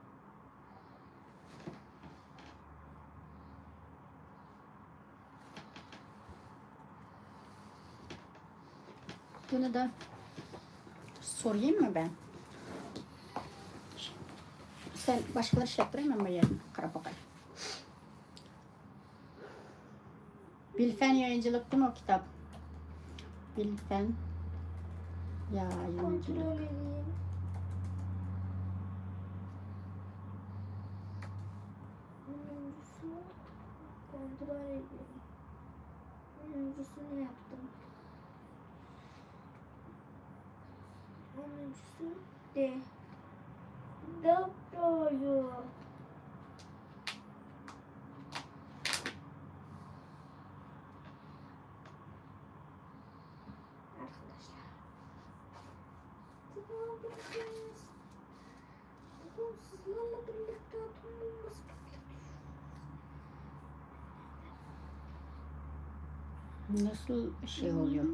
بۇنى دا سورىيىممۇ مەن؟ سەن باشقىلار ئىشلەپ تۇراي، مەن بۇ يەردىن قاراپ باقاي. بىلفەن يايىنچىلىقتىمۇ كىتاب؟ بىلفەن يايىنچىلىق. Kontrol edeyim. Onuncusu kontrol edeyim. Onuncusu ne yaptım? Onuncusu D. Doğru. Arkadaşlar. Bugün sizlerle birlikte atom bombası patlatıyoruz. Nasıl şey oluyor?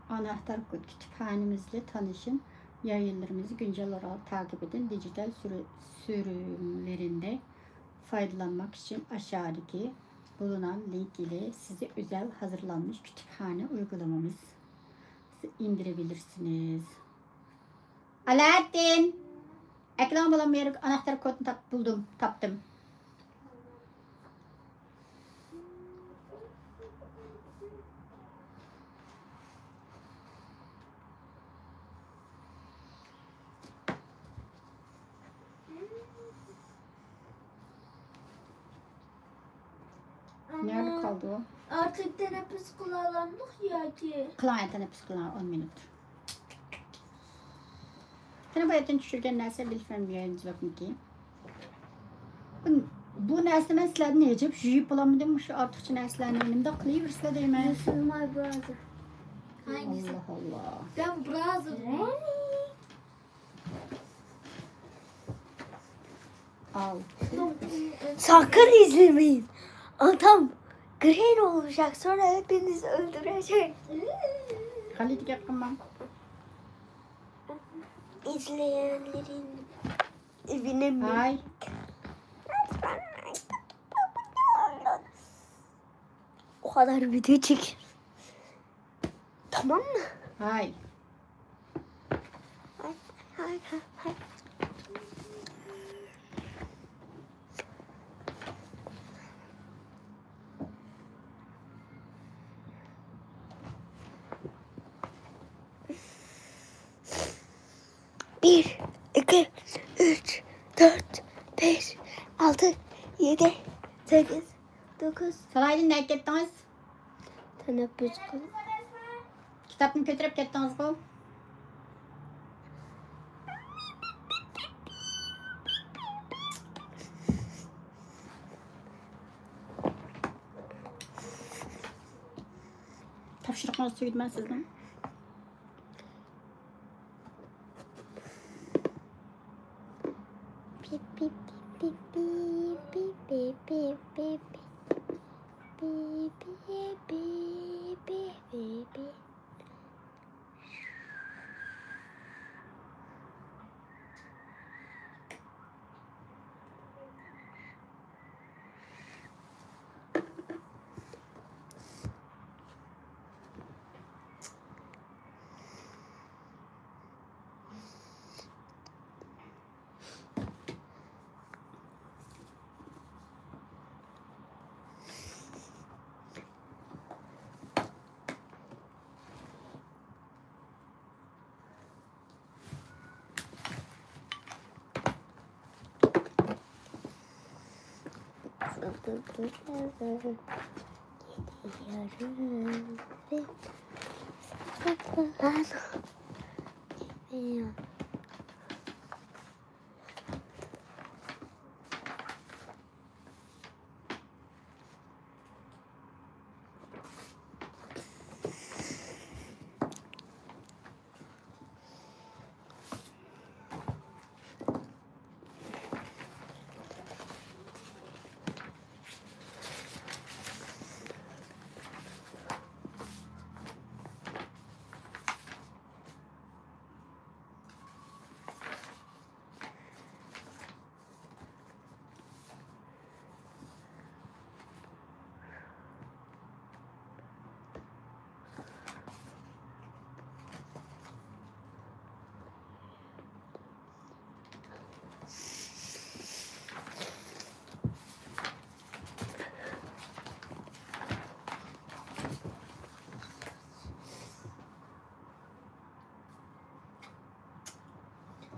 Anahtar kod. Kütüphanemizle tanışın. Yayınlarımızı güncel olarak takip edin. Dijital sürü- sürümlerinde faydalanmak için aşağıdaki بۇلۇنان لىنك ئىلى سىزى ئۆزەل ھازىرلانمىش كۇتۇپخانا ئۇيغۇلىمىمىز ئىندىرىۋېلىرسىنىز. ئالاەتتىن! ئەكېلىڭ بالام، بۇ يەرگە ئاناختار كودنى تاپ-، بولدۇم، تاپتىم. نەدە قالدى ئۇ؟ ئارتۇق تەنەپپۇس قىلالامدۇق ياكى؟ قىلىڭ، تەنەپپۇس قىلىڭ، ئون مىنۇت. قېنى بۇ يەردىن چۈشۈرگەن نەرسە بىلفەم يەنجىۋەپمىكى. بۇ، بۇ نەرسىنى مەن سىلەردىن ھېجىپ يۇيۇپ بولالمىدىم، مۇشۇ ئارتۇقچە نەرسىلەرنى نېمىنداق قىلىۋېرىسىلەر دەيمەن. This is my brother. ئاللا، ئاللا. Then brother. Al. Sakın izlemeyin. Adam Green olacak, sonra hepinizi öldürecek. Halil, gel, tamam. İzleyenlerin evine mi? Ay. O kadar video çek. Tamam mı? Hay. Hay, hay, hay, hay. Bir, iki, üç, dört, beş, altı, yedi, sekiz, dokuz. سالاھىدىن، نەگە كەتتىڭىز؟ تەنەپپۇس قىل. كىتابنى كۆتۈرۈپ كەتتىڭىزغۇ؟ تاپشۇرۇقىڭىز تۈگىدىمۇ سىزنىڭ؟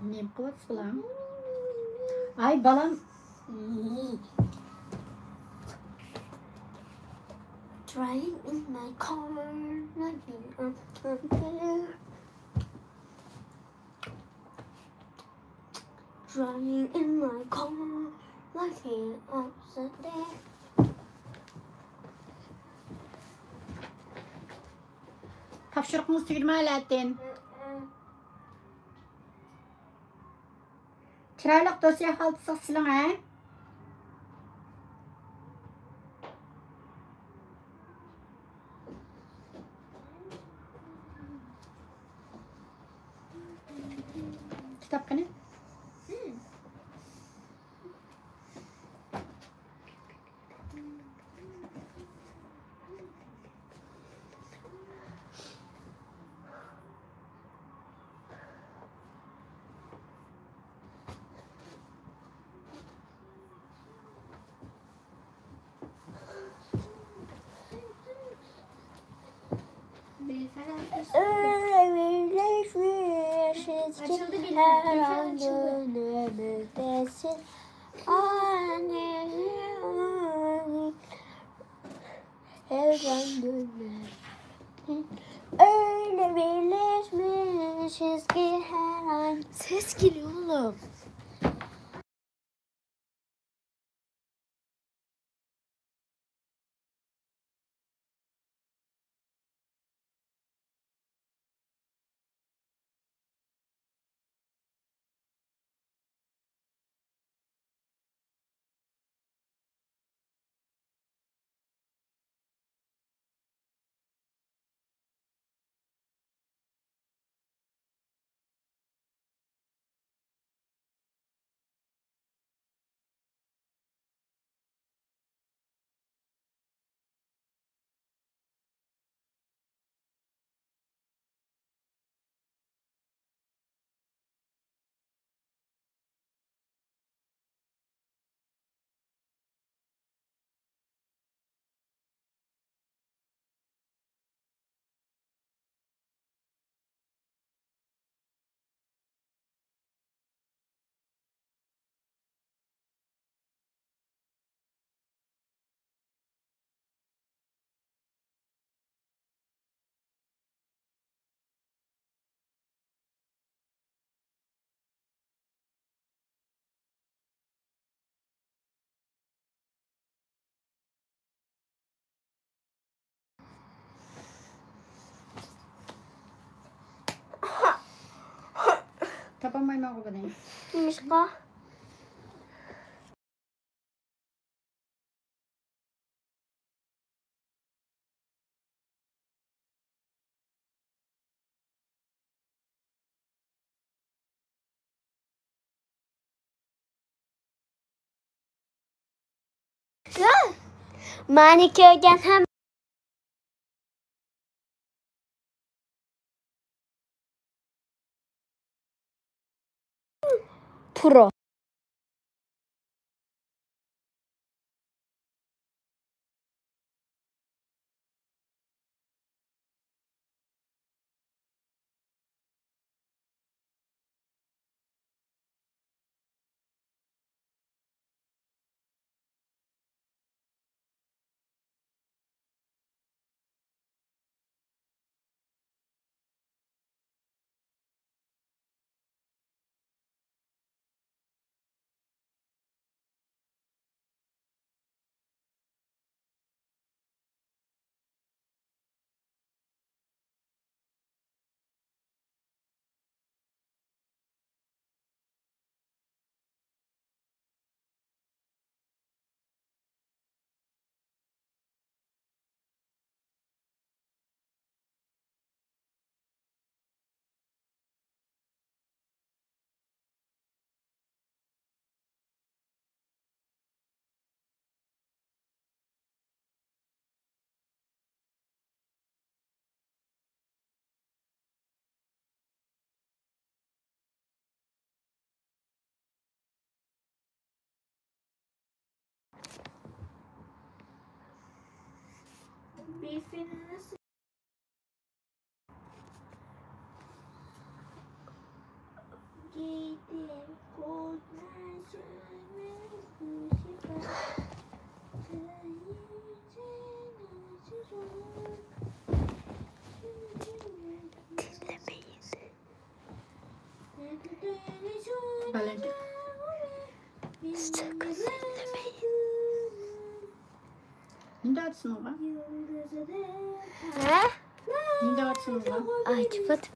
نېمە قىلىۋاتىسىز بالام؟ ئاي بالام. Driving in my car, like an Driving in my car, like an upside down. تاپشۇرۇقىڭىز تۈگىدىمۇ ئەلەتتىن؟ چىرايلىق دوسيە خالتىسىغا سېلىڭ، ھە؟ كىتاب قېنى؟ ھىم. Öyle birleşmişiz ki her an gönlümüzdesin. Ani her an gönlüm. Öyle birleşmişiz ki her an. Ses geliyor oğlum. تاپالمايمەنغۇ بۇنى. نېمىشقا؟ مانى كۆرگەن ھەم پرو. ھە؟ ئاچىۋەت.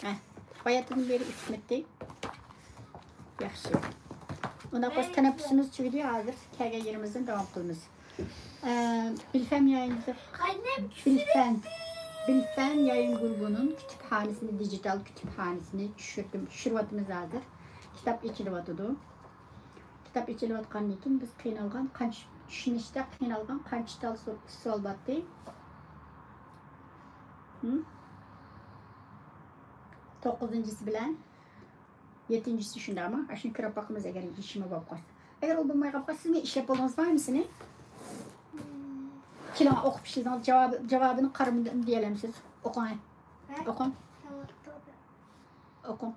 ھە، باياتىدىن بېرى ئىچمىدى. ياخشى. ئۇنداق بولسا تەنەپپۇسىمىز تۈگىدى، ھازىر كەلگەن يېرىمىزدىن داۋام قىلىمىز. ئە، بىلفەن يايىنى، بىلفەن، بىلفەن يايىن گۇرۇپپىنىڭ كۇتۇپخانىسىنى، دىجىتال كۇتۇپخانىسىنى چۈشۈردۈم، چۈشۈرۈۋاتىمىز ھازىر. كىتاب ئېچىلىۋاتىدۇ. كىتاب ئېچىلىۋاتقاندىن كېيىن بىز قىينالغان، قانچە چۈشىنىشتە قىينالغان، قانچە تال سو-، سوئال بارتى؟ ھىم؟ توققۇزىنچىسى بىلەن يەتتىنچىسى شۇنداقمۇ؟ ئاشۇنى كۆرۈپ باقىمىز، ئەگەر ھېچنېمە بولۇپ قالسا. ئەگەر ئۇ بولماي قالسا، سىزمۇ ئىشلەپ بولدىڭىزمۇ ھەممىسىنى؟ كېلىڭ، ئوقۇپ ئىشلىسىڭىز، جاۋابى، جاۋابىنى قارىمىدىم دېيەلەمسىز. ئوقۇڭ. ھە؟ ئوقۇڭ. تامام، تامام. ئوقۇڭ.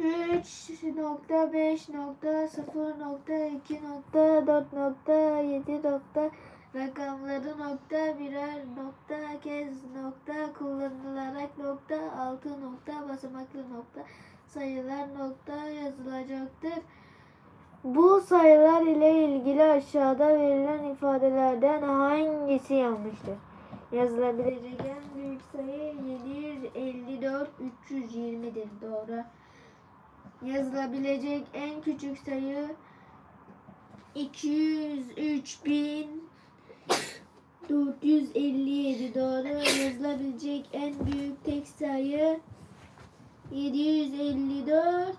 ئۈچ نۇقتا بەش نۇقتا سىفىر نۇقتا ئىككى نۇقتا تۆت نۇقتا يەتتە نۇقتا رەقەملىرى نۇقتا بىرەر نۇقتا كەس نۇقتا قوللىنىلارەك نۇقتا ئالتە نۇقتا باسماقلىق نۇقتا سايلار نۇقتا يازىلاجاقتىر. بۇ سايلار ئىلە ئىلگىلى ئاشادا بېرىلگەن ئىپادىلەردىن ھاڭگىسى يالغۇزدۇر؟ يازىلابىلىدىغان بۈيۈك سايى يەتتە يۈز ئەللىك تۆت ئۈچ يۈز يىگىرمە دېدى، توغرا. يازىلابىلىدىغان ئەڭ كىچىك سايى ئىككى يۈز ئۈچ مىڭ تۆت يۈز ئەللىك يەتتە، توغرا. يازىلابىلىدىغان ئەڭ بۈيۈك تەك سايى يەتتە يۈز ئەللىك تۆت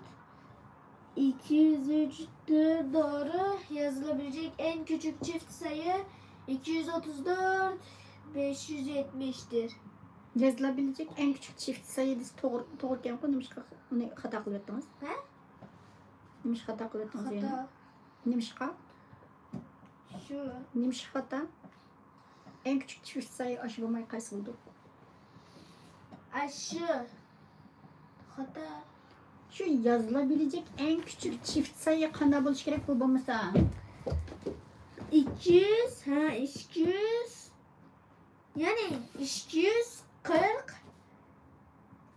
ئىككى يۈز ئۈچ، توغرا. يازىلابىلىدىغان ئەڭ كىچىك چىفت سايى ئىككى يۈز ئوتتۇز تۆت بەش يۈز يەتمىشتۇر. يازىلابىلىدىغان ئەڭ كىچىك چىفت سايى دېسە توغرا، توغرا ئىكەنغۇ، نېمىشقا ئۇنى خاتا قىلىۋەتتىڭىز؟ ھە؟ نېمىشقا خاتا قىلىۋەتتىڭىز يەنە؟ خاتا. نېمىشقا؟ شۇ. نېمىشقا خاتا؟ ئەڭ كىچىك چىفت سايى ئاشۇ بولماي قايسى بولىدۇ؟ ئاشۇ. خاتا. شۇ يازىلابىلىدىغان ئەڭ كىچىك چىفت سايى قانداق بولۇشى كېرەك بۇ بولمىسا؟ ئىككى يۈز، ھە، ئىككى يۈز. يەنى ئىككى يۈز قىرىق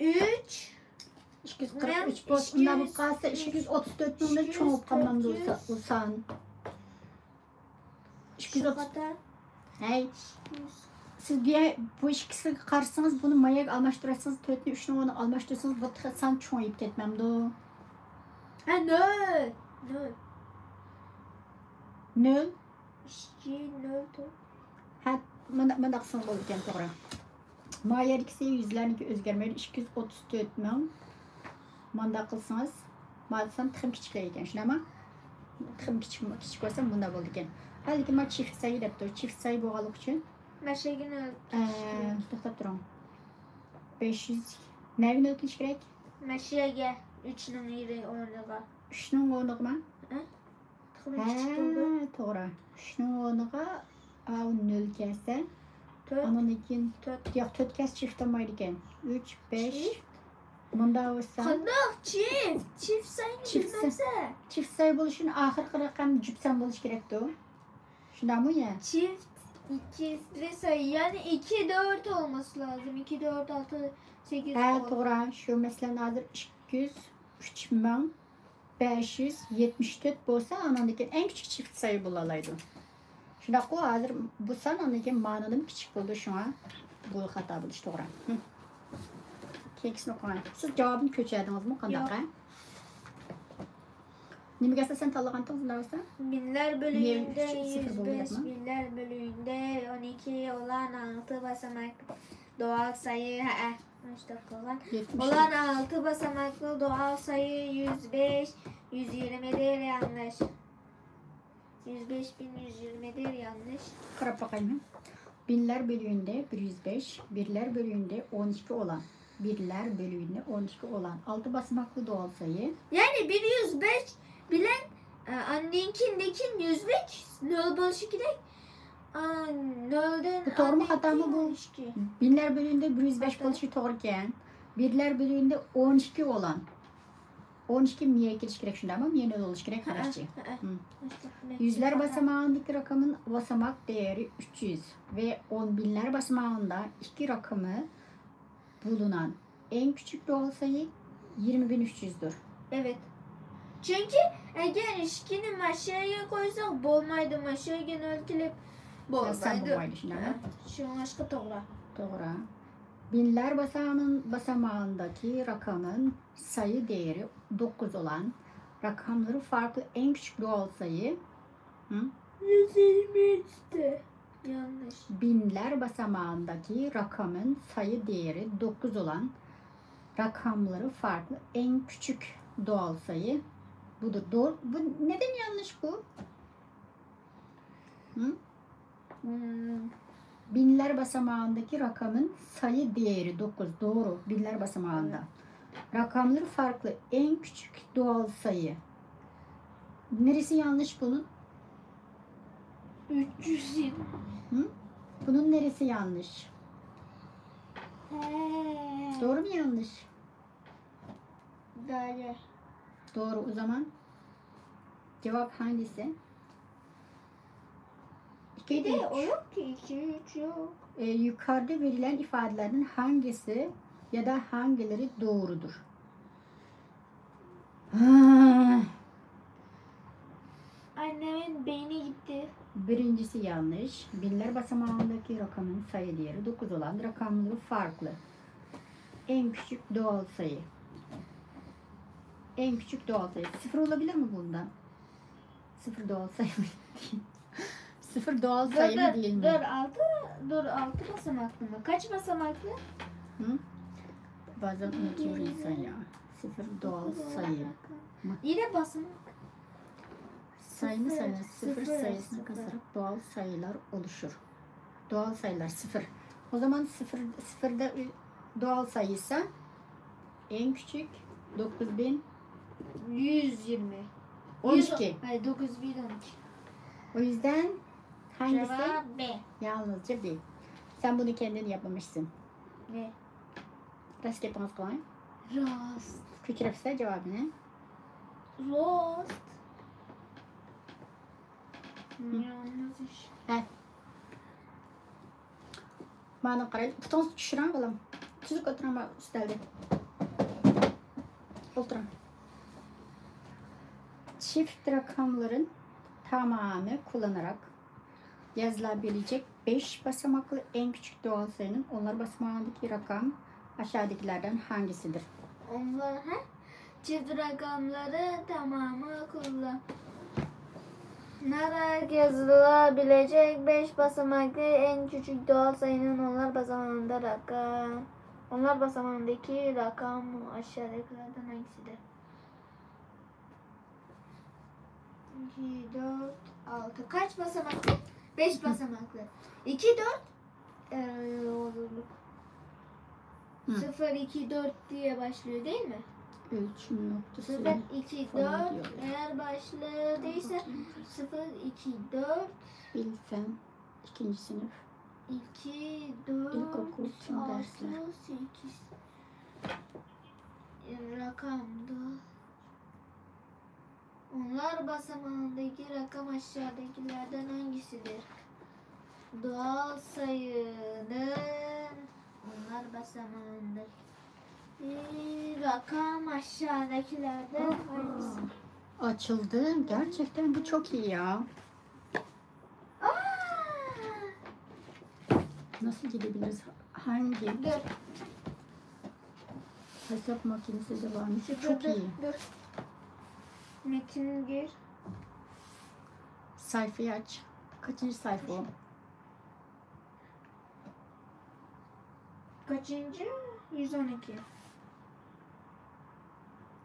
ئۈچ. ئىككى يۈز قىرىق ئۈچ بولسا، ئۇنداق بولۇپ قالسا، ئىككى يۈز ئوتتۇز تۆت مىڭدىن چوڭ بولۇپ قالمامدۇ بۇ سان؟ ئىككى يۈز ئوتتۇز. ھەي. سىز بۇ يەر، بۇ ئىككىسىگە قارىسىڭىز، بۇنى ما يەرگە ئالماشتۇرسىڭىز، تۆتنى ئۈچنىڭ ئورنىغا ئالماشتۇرسىڭىز، بۇ تېخى سان چوڭىيىپ كەتمەمدۇ؟ ھە، نۆل. نۆل. نۆل؟ ئىككى، نۆل، تۆت. ھە، مانا، مانداق قىلسىڭىز بولىدىكەن، توغرا. ما يەردىكىسى يۈزلەرنىڭكى ئۆزگەرمەيدۇ، ئىككى يۈز ئوتتۇز تۆت مىڭ. مانداق قىلسىڭىز، ما سان تېخىمۇ كىچىكلەيدىكەن، شۇنداقمۇ؟ تېخىمۇ كىچىك، كىچىك بولسا مۇنداق بولىدىكەن. ھە، لېكىن ما چىفت سايى دەپتۇ. چىفت سايى بولغانلىقى ئۈچۈن، ماشىنىگە نۆل، ئە، توختاپ تۇرۇڭ. بەش يۈز، نەگە نۆل قىلىش كېرەك؟ ماشىنىگە، ئۈچنىڭ يېرى ئورنىغا. ئۈچنىڭ ئورنىغىمۇ؟ ھە؟ ھە، توغرا. ئۈچنىڭ ئورنىغا ئاۋۇ نۆل كەلسە، تۆت. ئاندىن كېيىن تۆت. ياق، تۆت كەلسە چىفت بولمايدىكەن. ئۈچ، بەش. چىفت؟ مۇنداق بولسا. قانداق چىفت؟ چىفت ساينى چىفت سا-، بىلمەمسەن؟ چىفت ساي بولۇشى ئۈچۈن ئاخىرقى رەقەم جۈپ سان بولۇشى كېرەكتۇ. شۇنداقمۇ يا؟ چىفت ئىككى ساي، يەنى ئىككى، تۆت بولماسا لازىم. ئىككى، تۆت، ئالتە، سەككىز، ھە، ئون. توغرا. شۇ مەسىلەن ھازىر ئىككى يۈز ئۈچ مىڭ بەش يۈز يەتمىش تۆت بولسا، ئانىڭدىن كېيىن ئەڭ كىچىك چىفت سايى بولالايدۇ. شۇنداققۇ، ھازىر بۇ سان، ئاندىن كېيىن مانىدىن كىچىك بولىدۇ، شۇڭا بۇ خاتا بولۇش توغرا. ھىم. كېيىنكىسىنى ئوقۇڭ. سىز جاۋابىنى كۆچۈردىڭىزمۇ، قانداق، ھە؟ نېمىگە ئاساسەن تاللىغانتىڭىز، ئۇنداق بولسا؟ بىنلەر بۆلۈگىنى يۈز بەش، بىنلەر بۆلۈگىنى ئون ئىككى، ئۇلار ئالتە باساماق دۇئال سايى، ھەئە. مۇشۇنداق قىلغان. يەتمىش. ئۇلار ئالتە باساماقلىق دۇئال سايى يۈز بەش، يۈز يىگىرمە دېدى، ياڭلىش. يۈز بەش بىلەن يۈز يىگىرمە دېدى، ياڭلىش. قاراپ باقايمەن. بىنلەر بۆلۈگۈندە بىر يۈز بەش، بىرلەر بۆلۈگۈندە ئون ئىككى ئولا. بىرلەر بۆلۈگۈندە ئون ئىككى ئولا. ئالتە باسماقلىق دۇئال سايى. يەنى بىر يۈز بەش بىلەن، ئە، ئاندىن كېيىن، لېكىن يۈز بەش نۆل بولۇشى كېرەك. ئا، نۆلدىن بۇ توغرىمۇ، خاتامۇ بۇ؟ ئون ئىككى. بىنلەر بۆلۈگۈندە بىر يۈز بەش بولۇشى توغرا ئىكەن. بىرلەر بۆلۈگۈندە ئون ئىككى ئولا. ئون ئىككى مىيە كېلىشى كېرەك، شۇنداقمۇ؟ مىيە نۆل بولۇشى كېرەك، ھەئە، قاراشچى. ھەئە. ھىم. مۇشۇنداق. يۈزلەر باساماقىنىڭ رەقىمى، باساماق دېيىرى ئۈچ يۈز ۋە ئون بىنلەر باساماقىنىڭ ئىككى رەقىمى بولۇنان. ئەڭ كىچىك دۇئال سايى يىگىرمە بىن ئۈچ يۈزدۇر. ئەۋەت. چۈنكى ئەگەر ئىككىنى ماشىنىگە قويساق بولمايدۇ، ماشىنىگە نۆل كېلىپ بولمايدۇ. بولمايدۇ، شۇنداقمۇ؟ ھە، شۇڭلاشقا توغرا. توغرا. Binler basamağın-, basamağındaki rakamın sayı değeri dokuz olan, rakamları farklı en küçük doğal sayı. Hı? Yüz yirmi üçtü. Yanlış. Binler basamağındaki rakamın sayı değeri dokuz olan, rakamları farklı en küçük doğal sayı budur. Doğru. Bu neden yanlış bu? Hı? Hmm. Binler basamağındaki rakamın sayı değeri dokuz. Doğru. Binler basamağında. Evet. Rakamları farklı. En küçük doğal sayı. Neresi yanlış bunun? Üç yüz yirmi. Hı? Bunun neresi yanlış? He. Doğru mu yanlış? Doğru. Doğru. O zaman cevap hangisi? İki de üç. O yok ki. İki, üç yok. E, yukarıda verilen ifadelerden hangisi ya da hangileri doğrudur? Ha. Annemin beyni gitti. Birincisi yanlış. Binler basamağındaki rakamın sayı değeri dokuz olan rakamları farklı. En küçük doğal sayı. En küçük doğal sayı. Sıfır olabilir mi bunda? Sıfır doğal sayı mı? Sıfır doğal sayı mı değil mi? Dur, altı, dur, altı basamaklı mı? Kaç basamaklı? Hı? Bazen unutuyor insan ya. Sıfır doğal sayı. Yine basamak. Sayını sayınca sıfır sayısını kasarak doğal sayılar oluşur. Doğal sayılar sıfır. O zaman sıfır, sıfırda ü-, doğal sayıysa en küçük dokuz bin yüz yirmi. On iki. Hayır, dokuz bin on iki. O yüzden hangisi? Cevap B. Yalnızca B. Sen bunu kendin yapmamışsın. Ne? راست گېپىڭىز قىلىڭ. راست. كۆچۈرۈپسىلەر جاۋابىنى. راست. يالنىز ئىش. ھە. مانا قاراي، پۇتىڭىزنى چۈشۈرۈڭ بالام. تۈزۈك ئولتۇرۇڭ، مانا ئۈستەلدە. ئولتۇرۇڭ. Çift rakamların tamamı kullanarak yazılabilecek beş basamaklı en küçük doğal sayının onlar basamağındaki rakam aşağıdakilerden hangisidir? Onlar, ha? Çift rakamları tamamı kullanarak yazılabilecek beş basamaklı en küçük doğal sayının onlar basamağında rakam. Onlar basamağındaki rakam aşağıdakilerden hangisidir? İki, dört, altı. Kaç basamaklı? Beş basamaklı. İki, dört. Ee, Hı. Sıfır, iki, dört diye başlıyor değil mi? Ölçüm noktası. Sıfır, iki, dört. Eğer başladıysa sıfır, iki, dört. Bilfem, ikinci sınıf. İki, dört, İlkokul tüm altı, dersler. Sekiz. Rakamda. Onlar basamağındaki rakam aşağıdakilerden hangisidir? Doğal sayının onlar basamağındaki rakam aşağıdakilerden hangisi? Açıldı. Gerçekten bu çok iyi ya. Aa! Nasıl gidebiliriz? Hangi? Dur. Hesap makinesi de varmış. Dur, çok dur, iyi. Dur. Metin gir. Sayfayı aç. Kaçıncı sayfa o? Kaçıncı? Yüz on iki.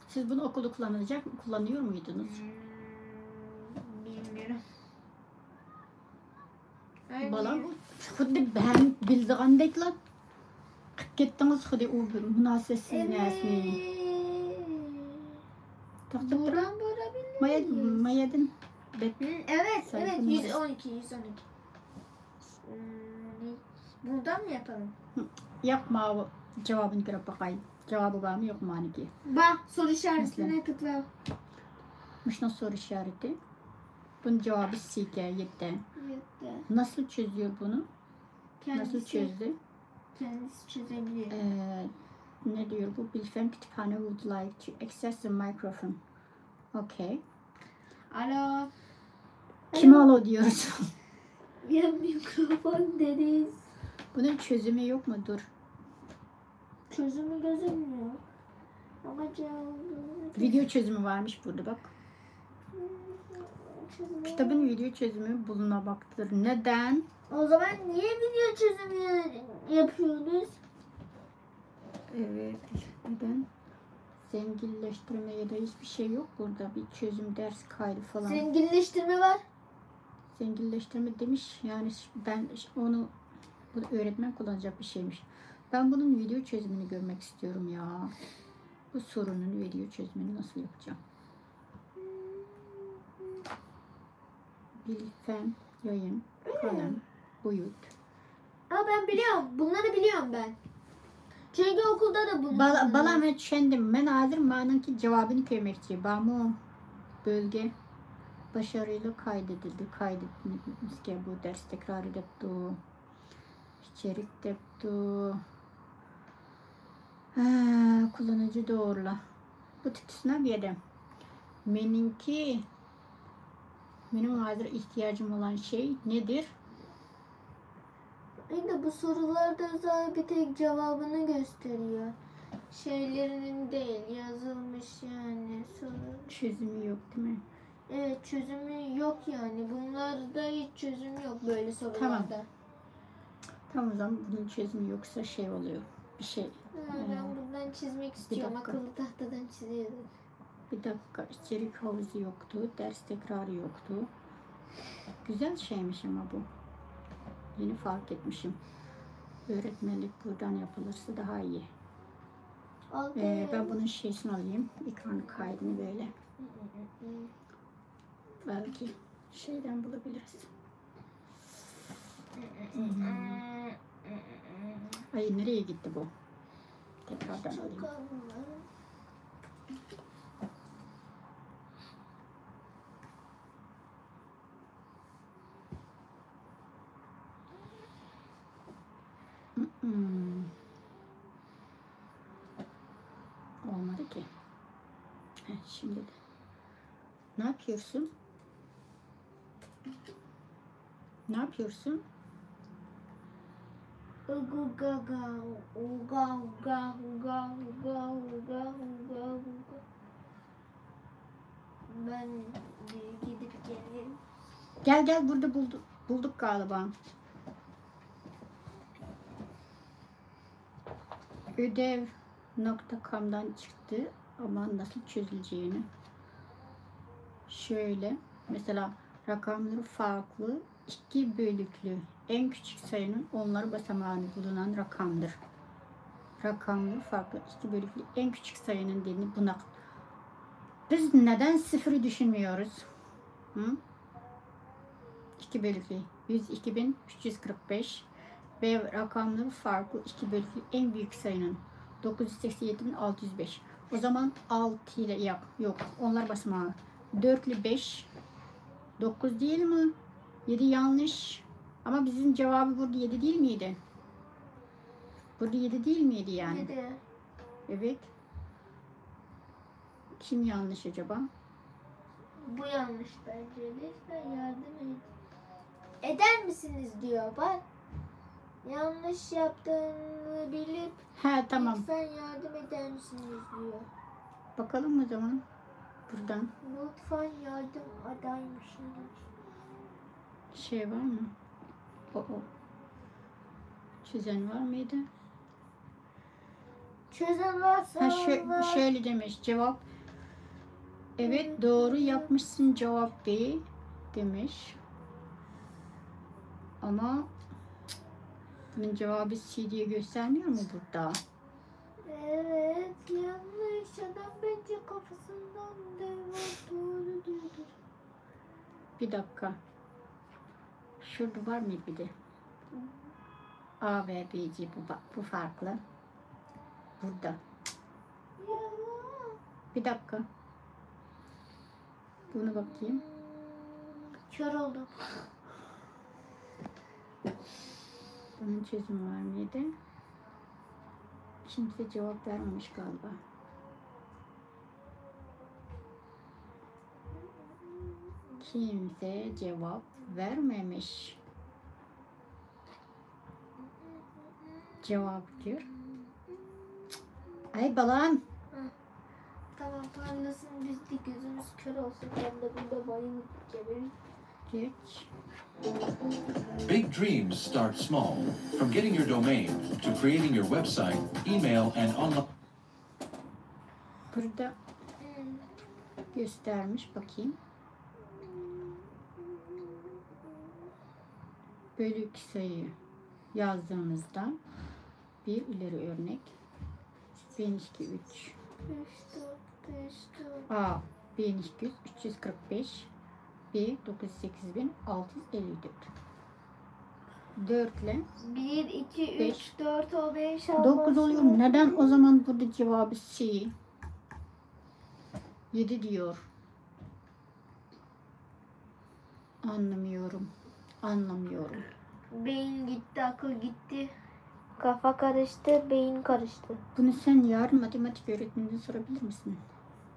Siz bunu okulda kullanacak, kullanıyor muydunuz? Hmm, bilmiyorum. بالام، خۇددى مەن بىلىدىغاندەكلا قىلىپ كەتتىڭىز، خۇددى ئۇ بىر مۇناسىۋەتسىز نەرسىنى. تارتىپ تۇرۇڭ. مايا، مايادىن بەك. Evet, evet, yüz on iki, yüz on iki. Hmm, buradan mı yapalım? ياق، ماۋۇ جاۋابىنى كۆرۈپ باقاي. جاۋابى بارمۇ يوقمۇ مانىكى؟ بار، سورۇ ئىشارىتىنى تىكلا. مۇشۇنىڭ سورۇ ئىشارىتى. Bunun cevabı C K, yedi. Yedi. Nasıl çözüyor bunu? Nasıl çözdü? Kendisi çözebiliyor. Ee, ne diyor bu? Bilfem kütüphane would like to access the microphone. Okay. Alo. Kim alo diyoruz? Ya mikrofon dediniz. Bunun çözümü yok mu? Dur. Çözümü gözükmüyor. Ama cevabını Video çözümü varmış burada bak. çözümü Kitabın video çözümü bulunmamaktadır. Neden? O zaman niye video çözümü yapıyoruz? Evet. Neden? Zenginleştirme ya da hiçbir şey yok burada. Bir çözüm, ders kaydı falan. Zenginleştirme var. Zenginleştirme demiş. Yani ben onu, bu öğretmen kullanacak bir şeymiş. Ben bunun video çözümünü görmek istiyorum ya. Bu sorunun video çözümünü nasıl yapacağım? Bilfen, yayın, kalem, boyut. Aa, ben biliyorum. Bunları biliyorum ben. Çünkü okulda da bunu Bala, kullanıyoruz. Bala, men tushundim. Men hozir maningki javobini ko'rmoqchi. Bamu bölge başarılı kaydedildi. Kaydetmekte bu ders tekrarı depti. İçerik depti. Ha, kullanıcı doğrula. Bu tutusuna bir yerde. Meningki, mening hozir ehtiyojim olan şey nedir? İyi de bu sorularda zaten bir tek cevabını gösteriyor. Şeylerinin değil, yazılmış yani soru. Çözümü yok değil mi? Evet, çözümü yok yani. Bunlarda hiç çözüm yok böyle sorularda. Tamam. Tamam, o zaman bunun çözümü yoksa şey oluyor. Bir şey. Ha, ben buradan çizmek istiyorum. Dakika. Akıllı tahtadan çiziyorum. Bir dakika, içerik havuzu yoktu, ders tekrarı yoktu. Güzel şeymiş ama bu. Yeni fark etmişim. Öğretmenlik buradan yapılırsa daha iyi. Al Ee, ben bunun şeysini alayım. Ekran kaydını böyle. Belki şeyden bulabiliriz. Ay, nereye gitti bu? Tekrardan alayım. Mm-mm. Olmadı ki. Heh, şimdi de. Ne yapıyorsun? Ne yapıyorsun? Ugu gaga, uga uga uga uga uga uga uga. Ben gidip geleyim. Gel gel, burada bulduk, bulduk galiba. Ödev nokta com'dan çıktı ama nasıl çözüleceğini. Şöyle, mesela rakamları farklı iki bölüklü en küçük sayının onları basamağını bulunan rakamdır. Rakamları farklı iki bölüklü en küçük sayının dediğini buna. Biz neden sıfırı düşünmüyoruz? Hı? İki bölüklü. Yüz iki bin üç yüz kırk beş ve rakamları farklı iki bölüklü en büyük sayının dokuz yüz seksen yedi bin altı yüz beş. O zaman altı ile yap. Yok. Onlar basamağı. Dörtlü beş. Dokuz değil mi? Yedi yanlış. Ama bizim cevabı burada yedi değil miydi? Burada yedi değil miydi yani? Yedi. Evet. Kim yanlış acaba? Bu yanlış bence. Lütfen yardım edin. Eder misiniz diyor bak. Yanlış yaptığını bilip He, tamam. Lütfen yardım eder misiniz diyor. Bakalım o zaman buradan. Lütfen yardım adaymışsınız. Şey var mı? O, o. Çözen var mıydı? Çözen varsa Ha, şö- var. Şöyle demiş cevap. Evet, doğru yapmışsın cevap B demiş. Ama bunun cevabı C diye göstermiyor mu burada? Evet, yanlış. Adam bence kafasından devam doğru diyordur. Bir dakika. Şurada var mı bir de? A ve B, C bu, ba- bu farklı. Burada. Ya. Bir dakika. Bunu bakayım. Kör oldum. Bunun çözümü var mıydı? Kimse cevap vermemiş galiba. Kimse cevap vermemiş. Cevap gir. ئەي بالام. Tamam, parlasın, biz de gözümüz kör olsun. Ben de burada bayılıp gelirim. Geç. Big dreams start small. From getting your domain to creating your website, email, and online. Burada göstermiş, bakayım. Bölük sayı yazdığımızda bir ileri örnek. Bin iki yüz üç. Üç, dört, beş, dört. A bin iki yüz, üç yüz kırk beş. B dokuz yüz sekiz bin altı yüz elli dört. Dört ile Bir, iki, Beş. Üç, dört, o beş, dokuz oluyor. Neden o zaman burada cevabı C? Yedi diyor. Anlamıyorum. Anlamıyorum. Beyin gitti, akıl gitti. Kafa karıştı, beyin karıştı. Bunu sen yarın matematik öğretmenine sorabilir misin?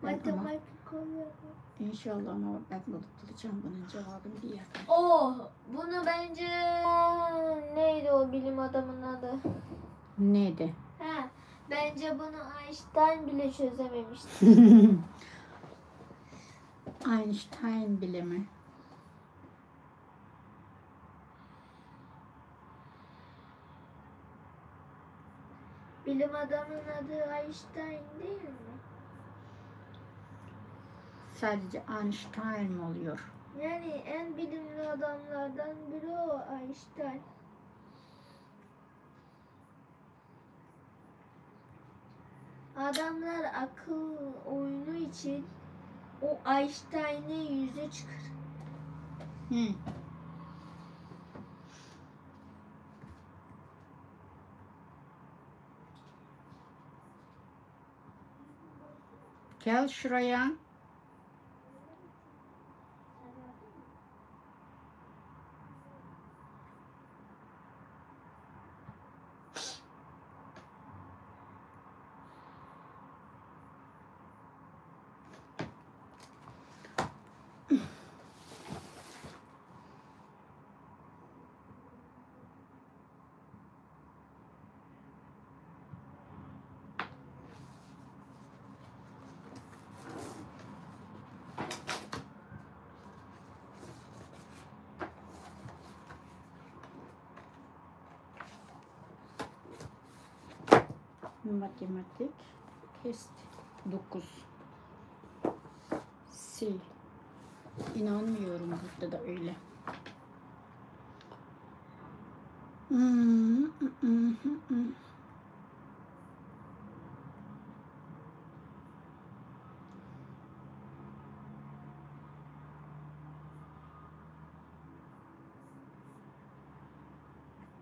Ben ama Matematik oluyor. İnşallah ama ben bulup bulacağım bunun cevabını bir yerden. Oh, bunu bence neydi o bilim adamının adı? Neydi? Ha, bence bunu Einstein bile çözememişti. Einstein bile mi? Bilim adamının adı Einstein değil mi? Sadece Einstein mi oluyor? Yani en bilimli adamlardan biri o Einstein. Adamlar akıl oyunu için o Einstein'in yüzü çıkar. Hı. Gel şuraya. Matematik test dokuz. C. İnanmıyorum, burada da öyle.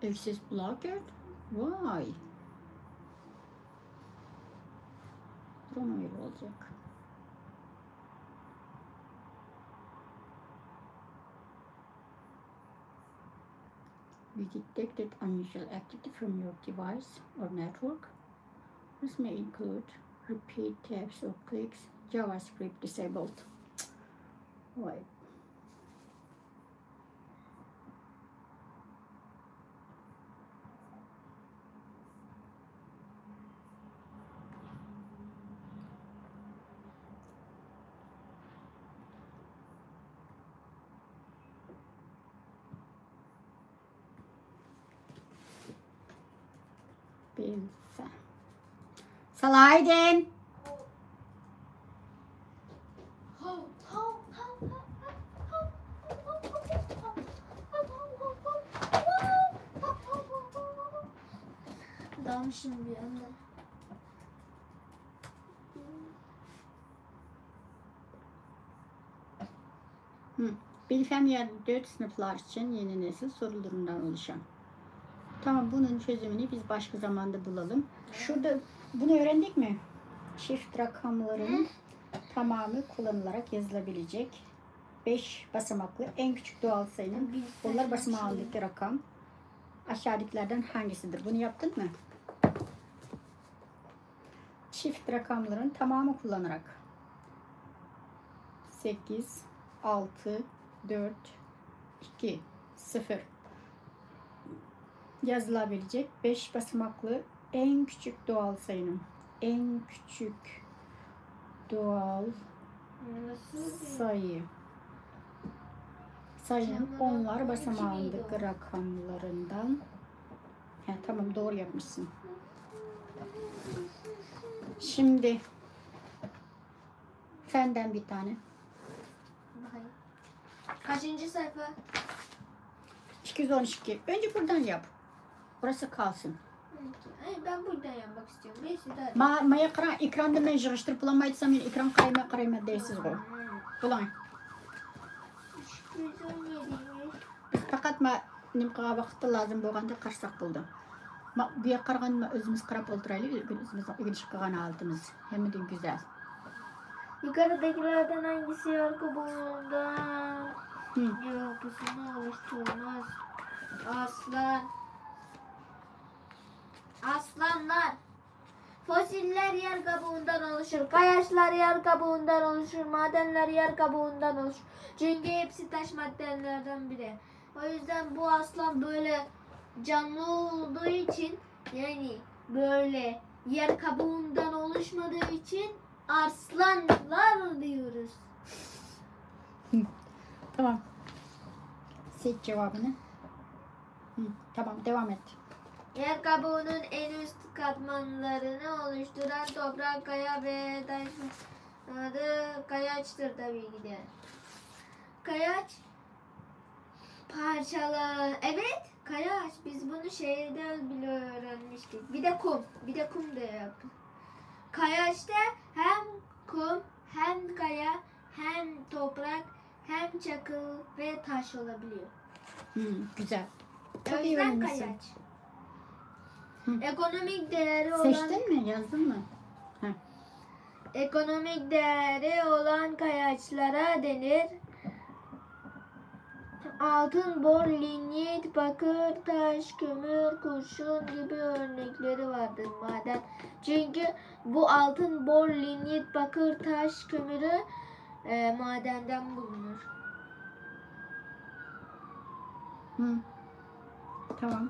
Access blocked? Why? Durum öyle olacak. We detected unusual activity from your device or network. This may include repeat taps or clicks, JavaScript disabled. Vay. Bilsem. Salaydın. Dalmışım bir anda. Hı. Bilfem yarın dört sınıflar için yeni nesil sorularından oluşan. Tamam, bunun çözümünü biz başka zamanda bulalım. Şurada bunu öğrendik mi? Çift rakamların tamamı kullanılarak yazılabilecek beş basamaklı en küçük doğal sayının Bir onlar tane basamağındaki rakam aşağıdakilerden hangisidir? Bunu yaptın mı? Çift rakamların tamamı kullanarak sekiz, altı, dört, iki, sıfır yazılabilecek beş basamaklı en küçük doğal sayının en küçük doğal sayı. Sayının onlar basamağındaki rakamlarından. Ha, tamam, doğru yapmışsın. Şimdi fenden bir tane. Bakayım. Kaçıncı sayfa? iki yüz on iki. Önce buradan yap. Burası kalsın. Ay, ben buradan yapmak istiyorum. Neyse, daha ما ما يقرا اكران دمن جغشتر بولمايتسام من اكران قايمه قريمه ديسيز غو. بولان. Üç yüz on yedi. بىز پەقەت ما نېمە قىلغان ۋاقىتتا لازىم بولغاندا قارىساق بولىدۇ. ما بۇ ياققا قارىغاندا ما ئۆزىمىز قاراپ ئولتۇرايلى، ئۆگىنىش قىلغان ھالىتىمىز ھەممىدىن گۈزەل. Yukarıdakilerden hangisi yer kabuğundan Hı. yapısını oluşturmaz? Aslan. Aslanlar. Fosiller yer kabuğundan oluşur. Kayaçlar yer kabuğundan oluşur. Madenler yer kabuğundan oluşur. Çünkü hepsi taş maddelerden biri. O yüzden bu aslan böyle canlı olduğu için, yani böyle yer kabuğundan oluşmadığı için arslanlar diyoruz. Tamam. Seç cevabını. Hı, tamam, devam et. Yer kabuğunun en üst katmanlarını oluşturan toprak, kaya ve taş adı kayaçtır tabii ki de. Kayaç parçalı. Evet, kayaç. Biz bunu şeyde bile öğrenmiştik. Bir de kum. Bir de kum da yaptık. Kayaçta hem kum, hem kaya, hem toprak, hem çakıl ve taş olabiliyor. Hı, güzel. O Çok iyi yüzden öğrenmişsin. Kayaç. Hı. Ekonomik değeri olan Seçtin mi? Yazdın mı? Ekonomik değeri olan kayaçlara denir. Altın, bor, lignit, bakır, taş, kömür, kurşun gibi örnekleri vardır maden. Çünkü bu altın, bor, lignit, bakır, taş, kömürü e, madenden bulunur. Hı. Tamam.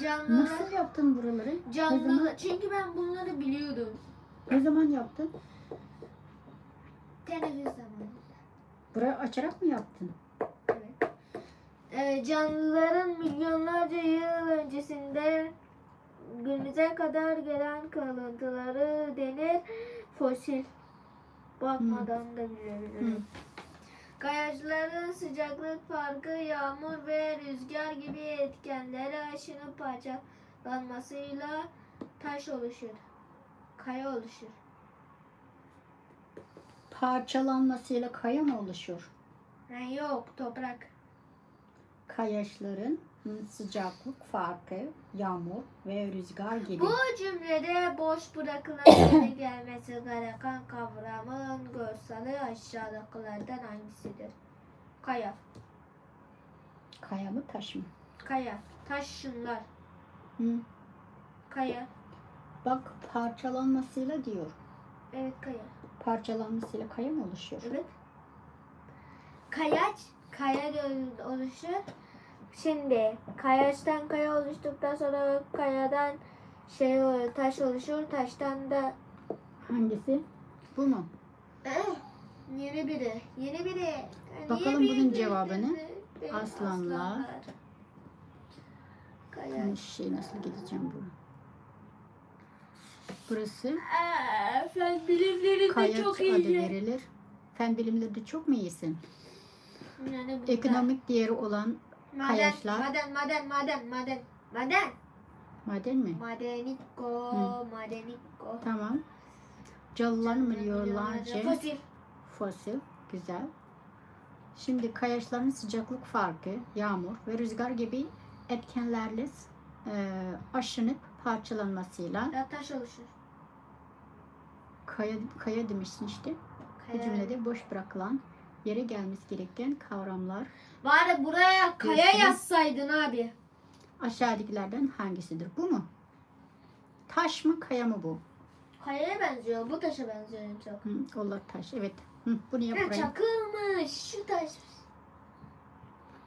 Canlılar, Nasıl yaptın buraları? Ne canlı, zaman, çünkü ben bunları biliyordum. Ne zaman yaptın? Teneffüs zamanında. Burayı açarak mı yaptın? Evet. Ee, canlıların milyonlarca yıl öncesinden günümüze kadar gelen kalıntıları denir fosil. Bakmadan da bilebilirim. Hı. Kayaçların sıcaklık farkı, yağmur ve rüzgar gibi etkenleri aşınıp parçalanmasıyla taş oluşur. Kaya oluşur. Parçalanmasıyla kaya mı oluşur? Ha, yok, toprak. Kayaçların sıcaklık farkı, yağmur ve rüzgar gibi. Bu cümlede boş bırakılan yere gelmesi gereken kavramın görseli aşağıdakilerden hangisidir? Kaya. Kaya mı, taş mı? Kaya. Taş şunlar. Hı. Kaya. Bak, parçalanmasıyla diyor. Evet, kaya. Parçalanmasıyla kaya mı oluşuyor? Evet. Kayaç, kaya gö- oluşur. Şimdi kayaçtan kaya oluştuktan sonra kayadan şey o- taş oluşur. Taştan da Hangisi? Bu mu? Eh, yeni biri, yeni biri. Bakalım Niye bunun bir- cevabını. bir- bir- Aslanlar. Kayaç. Şey, nasıl gideceğim bu? Burası Ee, fen bilimlerinde kayaç çok adı iyi. Verilir. Fen bilimleri de çok mu iyisin? Yani burada. Ekonomik değeri olan Maden, kayaçlar. Maden, maden, maden, maden, maden. Maden. Maden mi? Madeniko, Hı. madeniko. Tamam. Canlıların milyonlarca Fosil. Fosil. Güzel. Şimdi kayaçların sıcaklık farkı, yağmur ve rüzgar gibi etkenlerle e, aşınıp parçalanmasıyla Ya taş oluşur. kaya, kaya demişsin işte. Bu Kaya. Cümlede boş bırakılan yere gelmesi gereken kavramlar. Bari buraya kaya Gösterin. Yazsaydın abi. Aşağıdakilerden hangisidir? Bu mu? Taş mı, kaya mı bu? Kayaya benziyor, bu taşa benziyor en çok. Hı, onlar taş, evet. Hı, bunu yap Ha, buraya. Çakılmış şu taş.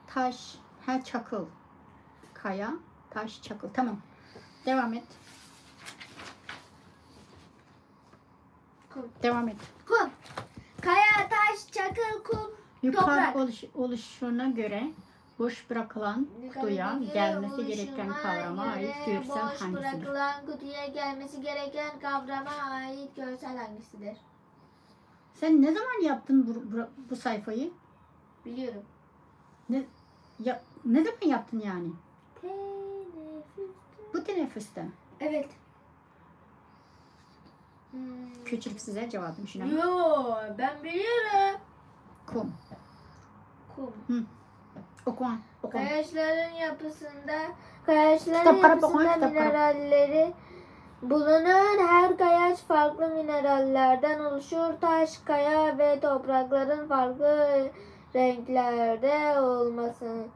Taş, ha, çakıl. Kaya, taş, çakıl. Tamam. Devam et. Devam et. Kum. Kaya, taş, çakıl, kum, Yukarı toprak. oluş, oluşuna göre boş bırakılan kutuya gelmesi gereken kavrama ait görsel hangisidir? Bırakılan kutuya gelmesi gereken kavrama ait görsel hangisidir? Sen ne zaman yaptın bu, bu, bu sayfayı? Biliyorum. Ne, ya, ne zaman yaptın yani? Teneffüste. Bu teneffüste. Evet. Hmm. Köçürüp size cevabını düşünemem. Yo, ben biliyorum. Kum. Kum. Hı. Oku, oku. Kayaçların yapısında, kayaçların Kitap karap oku, yapısında kitap karap. mineralleri bulunur. Her kayaç farklı minerallerden oluşur. Taş, kaya ve toprakların farklı renklerde olmasının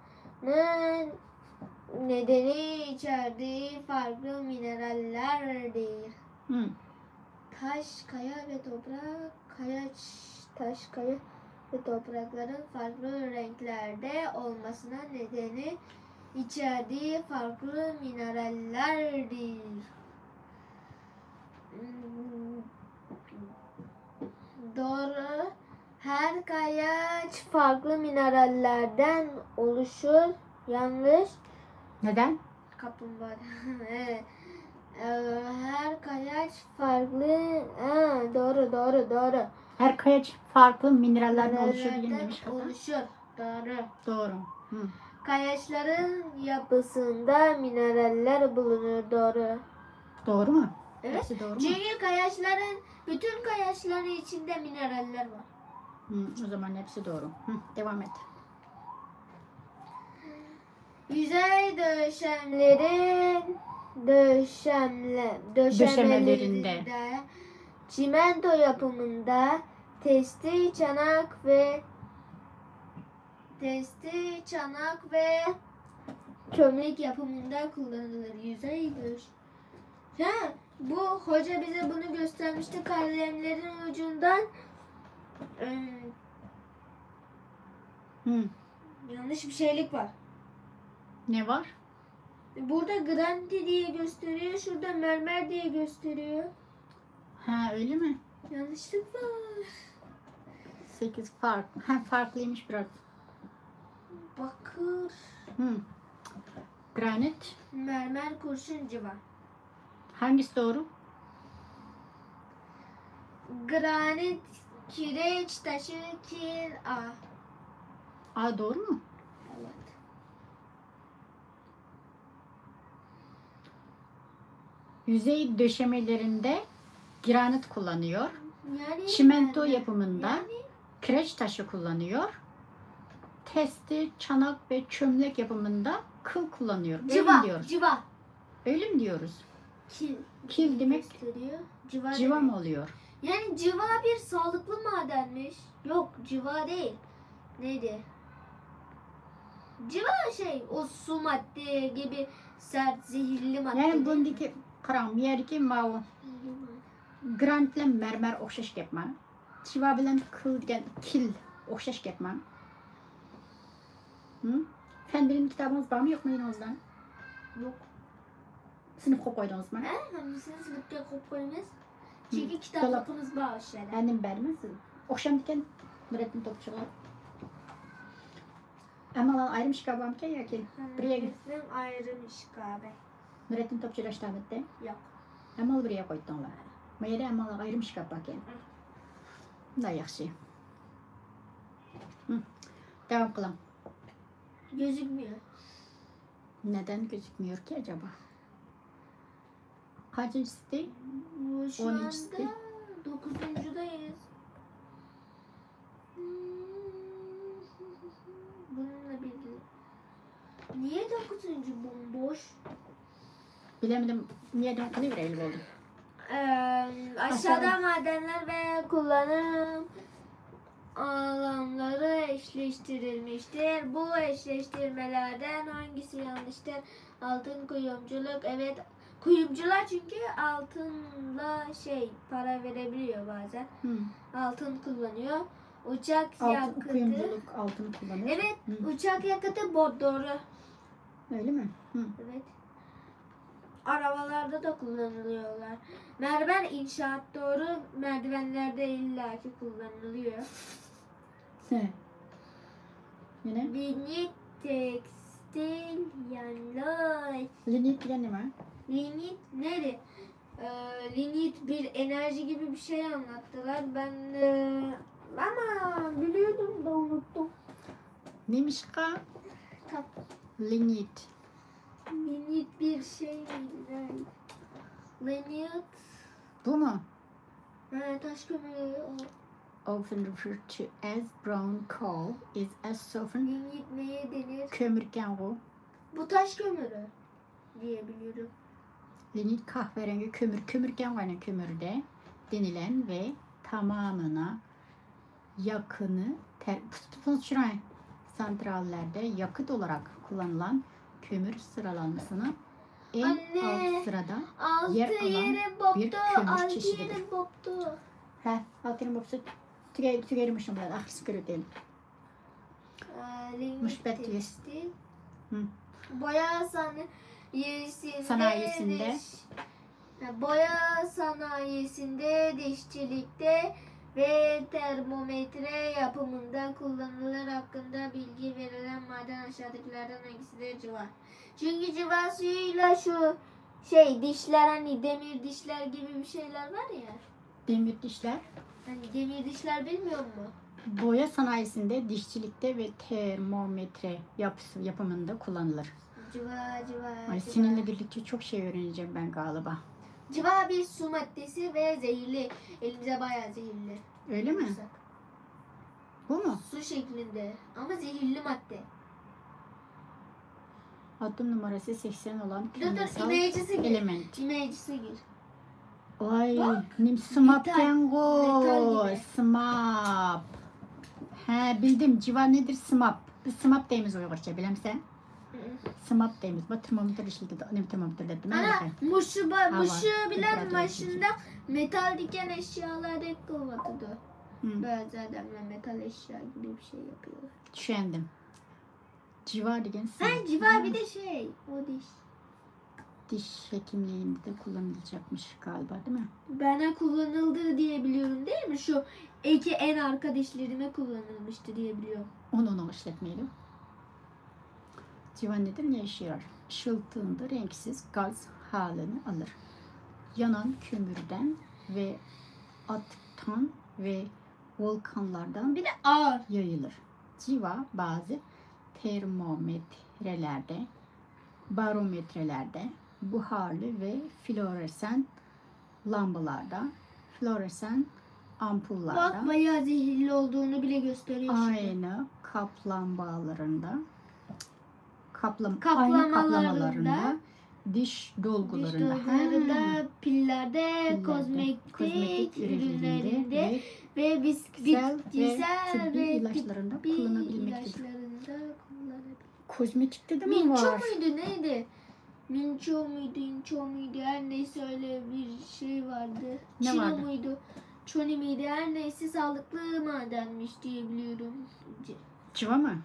nedeni içerdiği farklı minerallerdir. Hı. Taş, kaya ve toprak, kaya, ç-, taş, kaya ve toprakların farklı renklerde olmasına nedeni içerdiği farklı minerallerdir. Hmm, doğru. Her kayaç farklı minerallerden oluşur. Yanlış. Neden? Kaplumbağadan. Evet. Ee, her kayaç farklı. Ha, doğru, doğru, doğru. Her kayaç farklı minerallerden oluşur diye Minerallerden demiş hatta. oluşur. Doğru. Doğru. Hı. Kayaçların yapısında mineraller bulunur. Doğru. Doğru mu? Evet. Hepsi doğru mu? Çünkü kayaçların, bütün kayaçların içinde mineraller var. Hı, o zaman hepsi doğru. Hı, devam et. Yüzey döşemlerin döşemle, Döşemelerinde. döşemelerinde çimento yapımında testi, çanak ve testi, çanak ve çömlek yapımında kullanılır. Yüzey döş. Ha, bu hoca bize bunu göstermişti kalemlerin ucundan. Im, Hı. Yanlış bir şeylik var. Ne var? Burada granit diye gösteriyor, şurada mermer diye gösteriyor. Ha, öyle mi? Yanlışlık var. Sekiz farklı. Ha, farklıymış biraz. Bakır. Hı. Granit. Mermer, kurşun, civa. Hangisi doğru? Granit, kireç taşı, kil, A. A doğru mu? Evet. Yüzey döşemelerinde granit kullanıyor. Yani Çimento ben- yapımında yani kireç taşı kullanıyor. Testi, çanak ve çömlek yapımında kıl kullanıyor. Öyle Civa, mi diyoruz? civa. Öyle mi diyoruz? Kil. Kil demek Gösteriyor. Civa civa demek. mı oluyor? Yani civa bir sağlıklı madenmiş. Yok, civa değil. Neydi? Civa şey, o su madde gibi sert, zehirli madde Yani değil mi? bundaki, qarang, bu yerdagi mavi Zehirli madde. granit bilan marmar o'xshash gapmi? Chiva bilan kil degan kil o'xshash gapmi? Hı? Fen bilim kitabınız var mı, yok mu elinizde? Yok. Sinif qo'yib qo'ydingizmi? He, hammasini sinfga qo'yib qo'yamiz. Chunki kitobligimiz bor o'sha yerda. Endi bermasiz. O'xshamdikan Nuratdin Topchiga. Ammo ayrim shkaf bormikan yoki bir yerga? Bizning ayrim shkafi. Nuratdin Topchi rashtamidda? Yo'q. Ammo bir yerga qo'ydinglar. Bu yerda ammo ayrim shkaf borkan. Hı. Bunday yaxshi. Hı. Davom qiling. Gözükmüyor. Neden gözükmüyor ki acaba? Kaçıncısı? Bu şu On üçüncüsü. anda dokuzuncudayız. Bununla bilgili. Niye dokuzuncu bomboş? Bilemedim. Niye dön kılıvereyim oldu? Ee, aşağıda madenler ve kullanım alanları eşleştirilmiştir. Bu eşleştirmelerden hangisi yanlıştır? Altın kuyumculuk, evet. Kuyumcular çünkü altınla şey, para verebiliyor bazen. Hı. Altın kullanıyor. Uçak Altın, yakıtı. Kuyumculuk altını kullanır. Evet, Hı. uçak yakıtı bu, doğru. Öyle mi? Hı. Evet. arabalarda da kullanılıyorlar. Mermer inşaat doğru, merdivenlerde illaki kullanılıyor. He. Yine? Lignit tekstil yanlış. Lignit degen nima? Lignit nedir? Ee, lignit bir enerji gibi bir şey anlattılar. Ben e, ama biliyordum da unuttum. Nemişka? Tamam. Lignit. Lignit bir şey miydi? Neydi? Lignit. Bu mu? Ha, taş kömürü o. Often referred to as brown coal is as often Lignit neye denir? Kömürken bu. Bu taş kömürü diye biliyorum. Lignit kahverengi kömür, kömürken yani kömürde denilen ve tamamına yakını ter, santrallerde yakıt olarak kullanılan kömür sıralanmasının en Anne, alt sırada Altı yer alan yerim bir boptu, kömür altı çeşididir. Yerim boptu. Hə, altı yerim boptu. Tüge, tügerim şunlar, axırısı görüldü. Ee, lignit Müsbet tekstil. Hı. Boya sanayisinde, Sanayisinde. Diş, boya sanayisinde, dişçilikte ve termometre yapımında kullanılır hakkında bilgi verilen maden aşağıdakilerden hangisidir? Civa. Çünkü civa suyuyla şu şey dişler, hani demir dişler gibi bir şeyler var ya. Demir dişler. Hani demir dişler bilmiyor mu? Boya sanayisinde, dişçilikte ve termometre yapısı, yapımında kullanılır. Civa civa Ay, civa. Seninle birlikte çok şey öğreneceğim ben galiba. Civa bir su maddesi ve zehirli. Elimize bayağı zehirli. Öyle mi? Vursak. Bu mu? Su şeklinde ama zehirli madde. Atom numarası seksen olan Dur dur, kimyasal image'si gir. Element. Image'si gir. Ay, Bak, nim sımap metal, diyen bu. Metal gibi. Sımap. He, bildim. Civa nedir? Sımap. Biz sımap deymiz Uyghurca, bilemsen? Sımap deymiz. Bu termometr işledi. Ne termometr dedim? Ana, muşu, ba, Hava, muşu bilen temperatur başında metal diken eşyalar hep kullanıldı. Hı, Bazı adamlar metal eşya gibi bir şey yapıyorlar. Düşündüm. Civa degen Ha, civa bir de şey, o diş. Diş hekimliğinde de kullanılacakmış galiba, değil mi? Bana kullanıldı diye biliyorum, değil mi? Şu iki en arka dişlerime kullanılmıştı diye biliyorum. Onu onu işletmeyelim. Civa nedir, ne işe yarar? Işıltında renksiz gaz halini alır. Yanan kömürden ve atıktan ve volkanlardan Bir de ağır. Yayılır. Civa bazı termometrelerde, barometrelerde, buharlı ve floresan lambalarda, floresan ampullarda, Bak, bayağı zehirli olduğunu bile gösteriyor şimdi. Ayna kaplamalarında, kaplam, Kaplamalarında, ayna kaplamalarında, diş dolgularında, Diş dolgularında, ha, pillerde, pillerde, kozmetik, kozmetik ürünlerinde ürünlerinde ve ve biz bitkisel ve bitkisel tıbbi ve ilaçlarında tıbbi kullanılabilmektedir. ilaçlarında kullanabilir. Kozmetikte de mi Minço var? Muydu, neydi? Minço muydu, inço muydu? Her neyse, öyle bir şey vardı. Ne Çino vardı? Muydu? Çoni miydi? Her neyse, sağlıklı madenmiş diye biliyorum. C- Civa mı?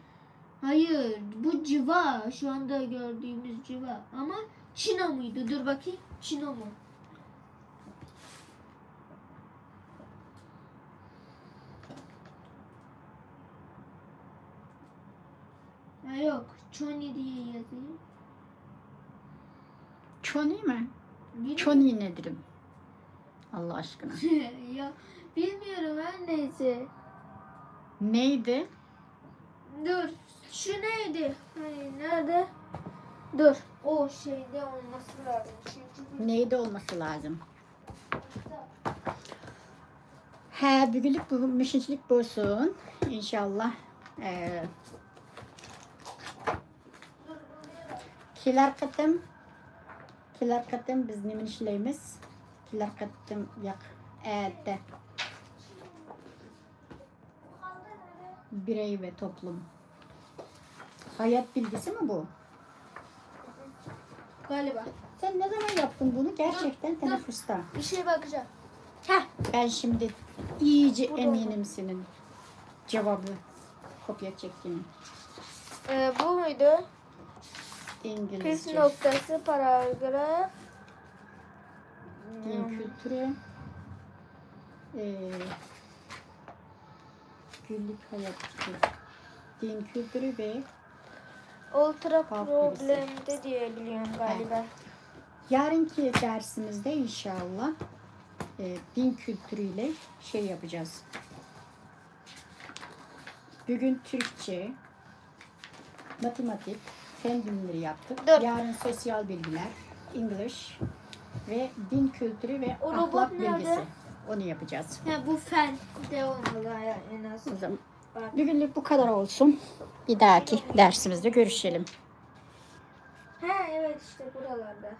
Hayır, bu civa. Şu anda gördüğümüz civa. Ama Çino muydu? Dur bakayım. Çino mu? Ha, yok. Çoni diye yazayım. Çoni mi? Bilmiyorum. Çoni nedir? Allah aşkına. Ya, bilmiyorum, her neyse. Neydi? Dur. Şu neydi? Hani nerede? Dur. O şeyde olması lazım. Çünkü bu Neydi olması lazım? He, bugünlük bu, müshünçülük bolsun. İnşallah. Ee, keler qıtım, keler qıtım biz neme işleymiz? Keler qıtım, yoq, erte. Birey ve toplum. Hayat bilgisi mi bu? Galiba. Sen ne zaman yaptın bunu? Gerçekten Dur, dur. Teneffüste. Bir şey bakacağım. Heh. Ben şimdi iyice Burada eminim senin cevabı kopya çektiğini. Ee, bu muydu? İngilizce. Püf noktası, paragraf. Din kültürü, e, günlük hayat, din kültürü ve Ultra Halk problemde diye biliyorum galiba. Yarınki dersimizde inşallah e, din kültürüyle şey yapacağız. Bugün Türkçe, matematik, fen bilimleri yaptık. Dur. Yarın sosyal bilgiler, English ve din kültürü ve O robot ahlak nerede? bilgisi. Onu yapacağız. Ha, bu fen de olmalı en az. O zaman Bak. bugünlük bu kadar olsun. Bir dahaki dersimizde görüşelim. Ha, evet, işte buralarda.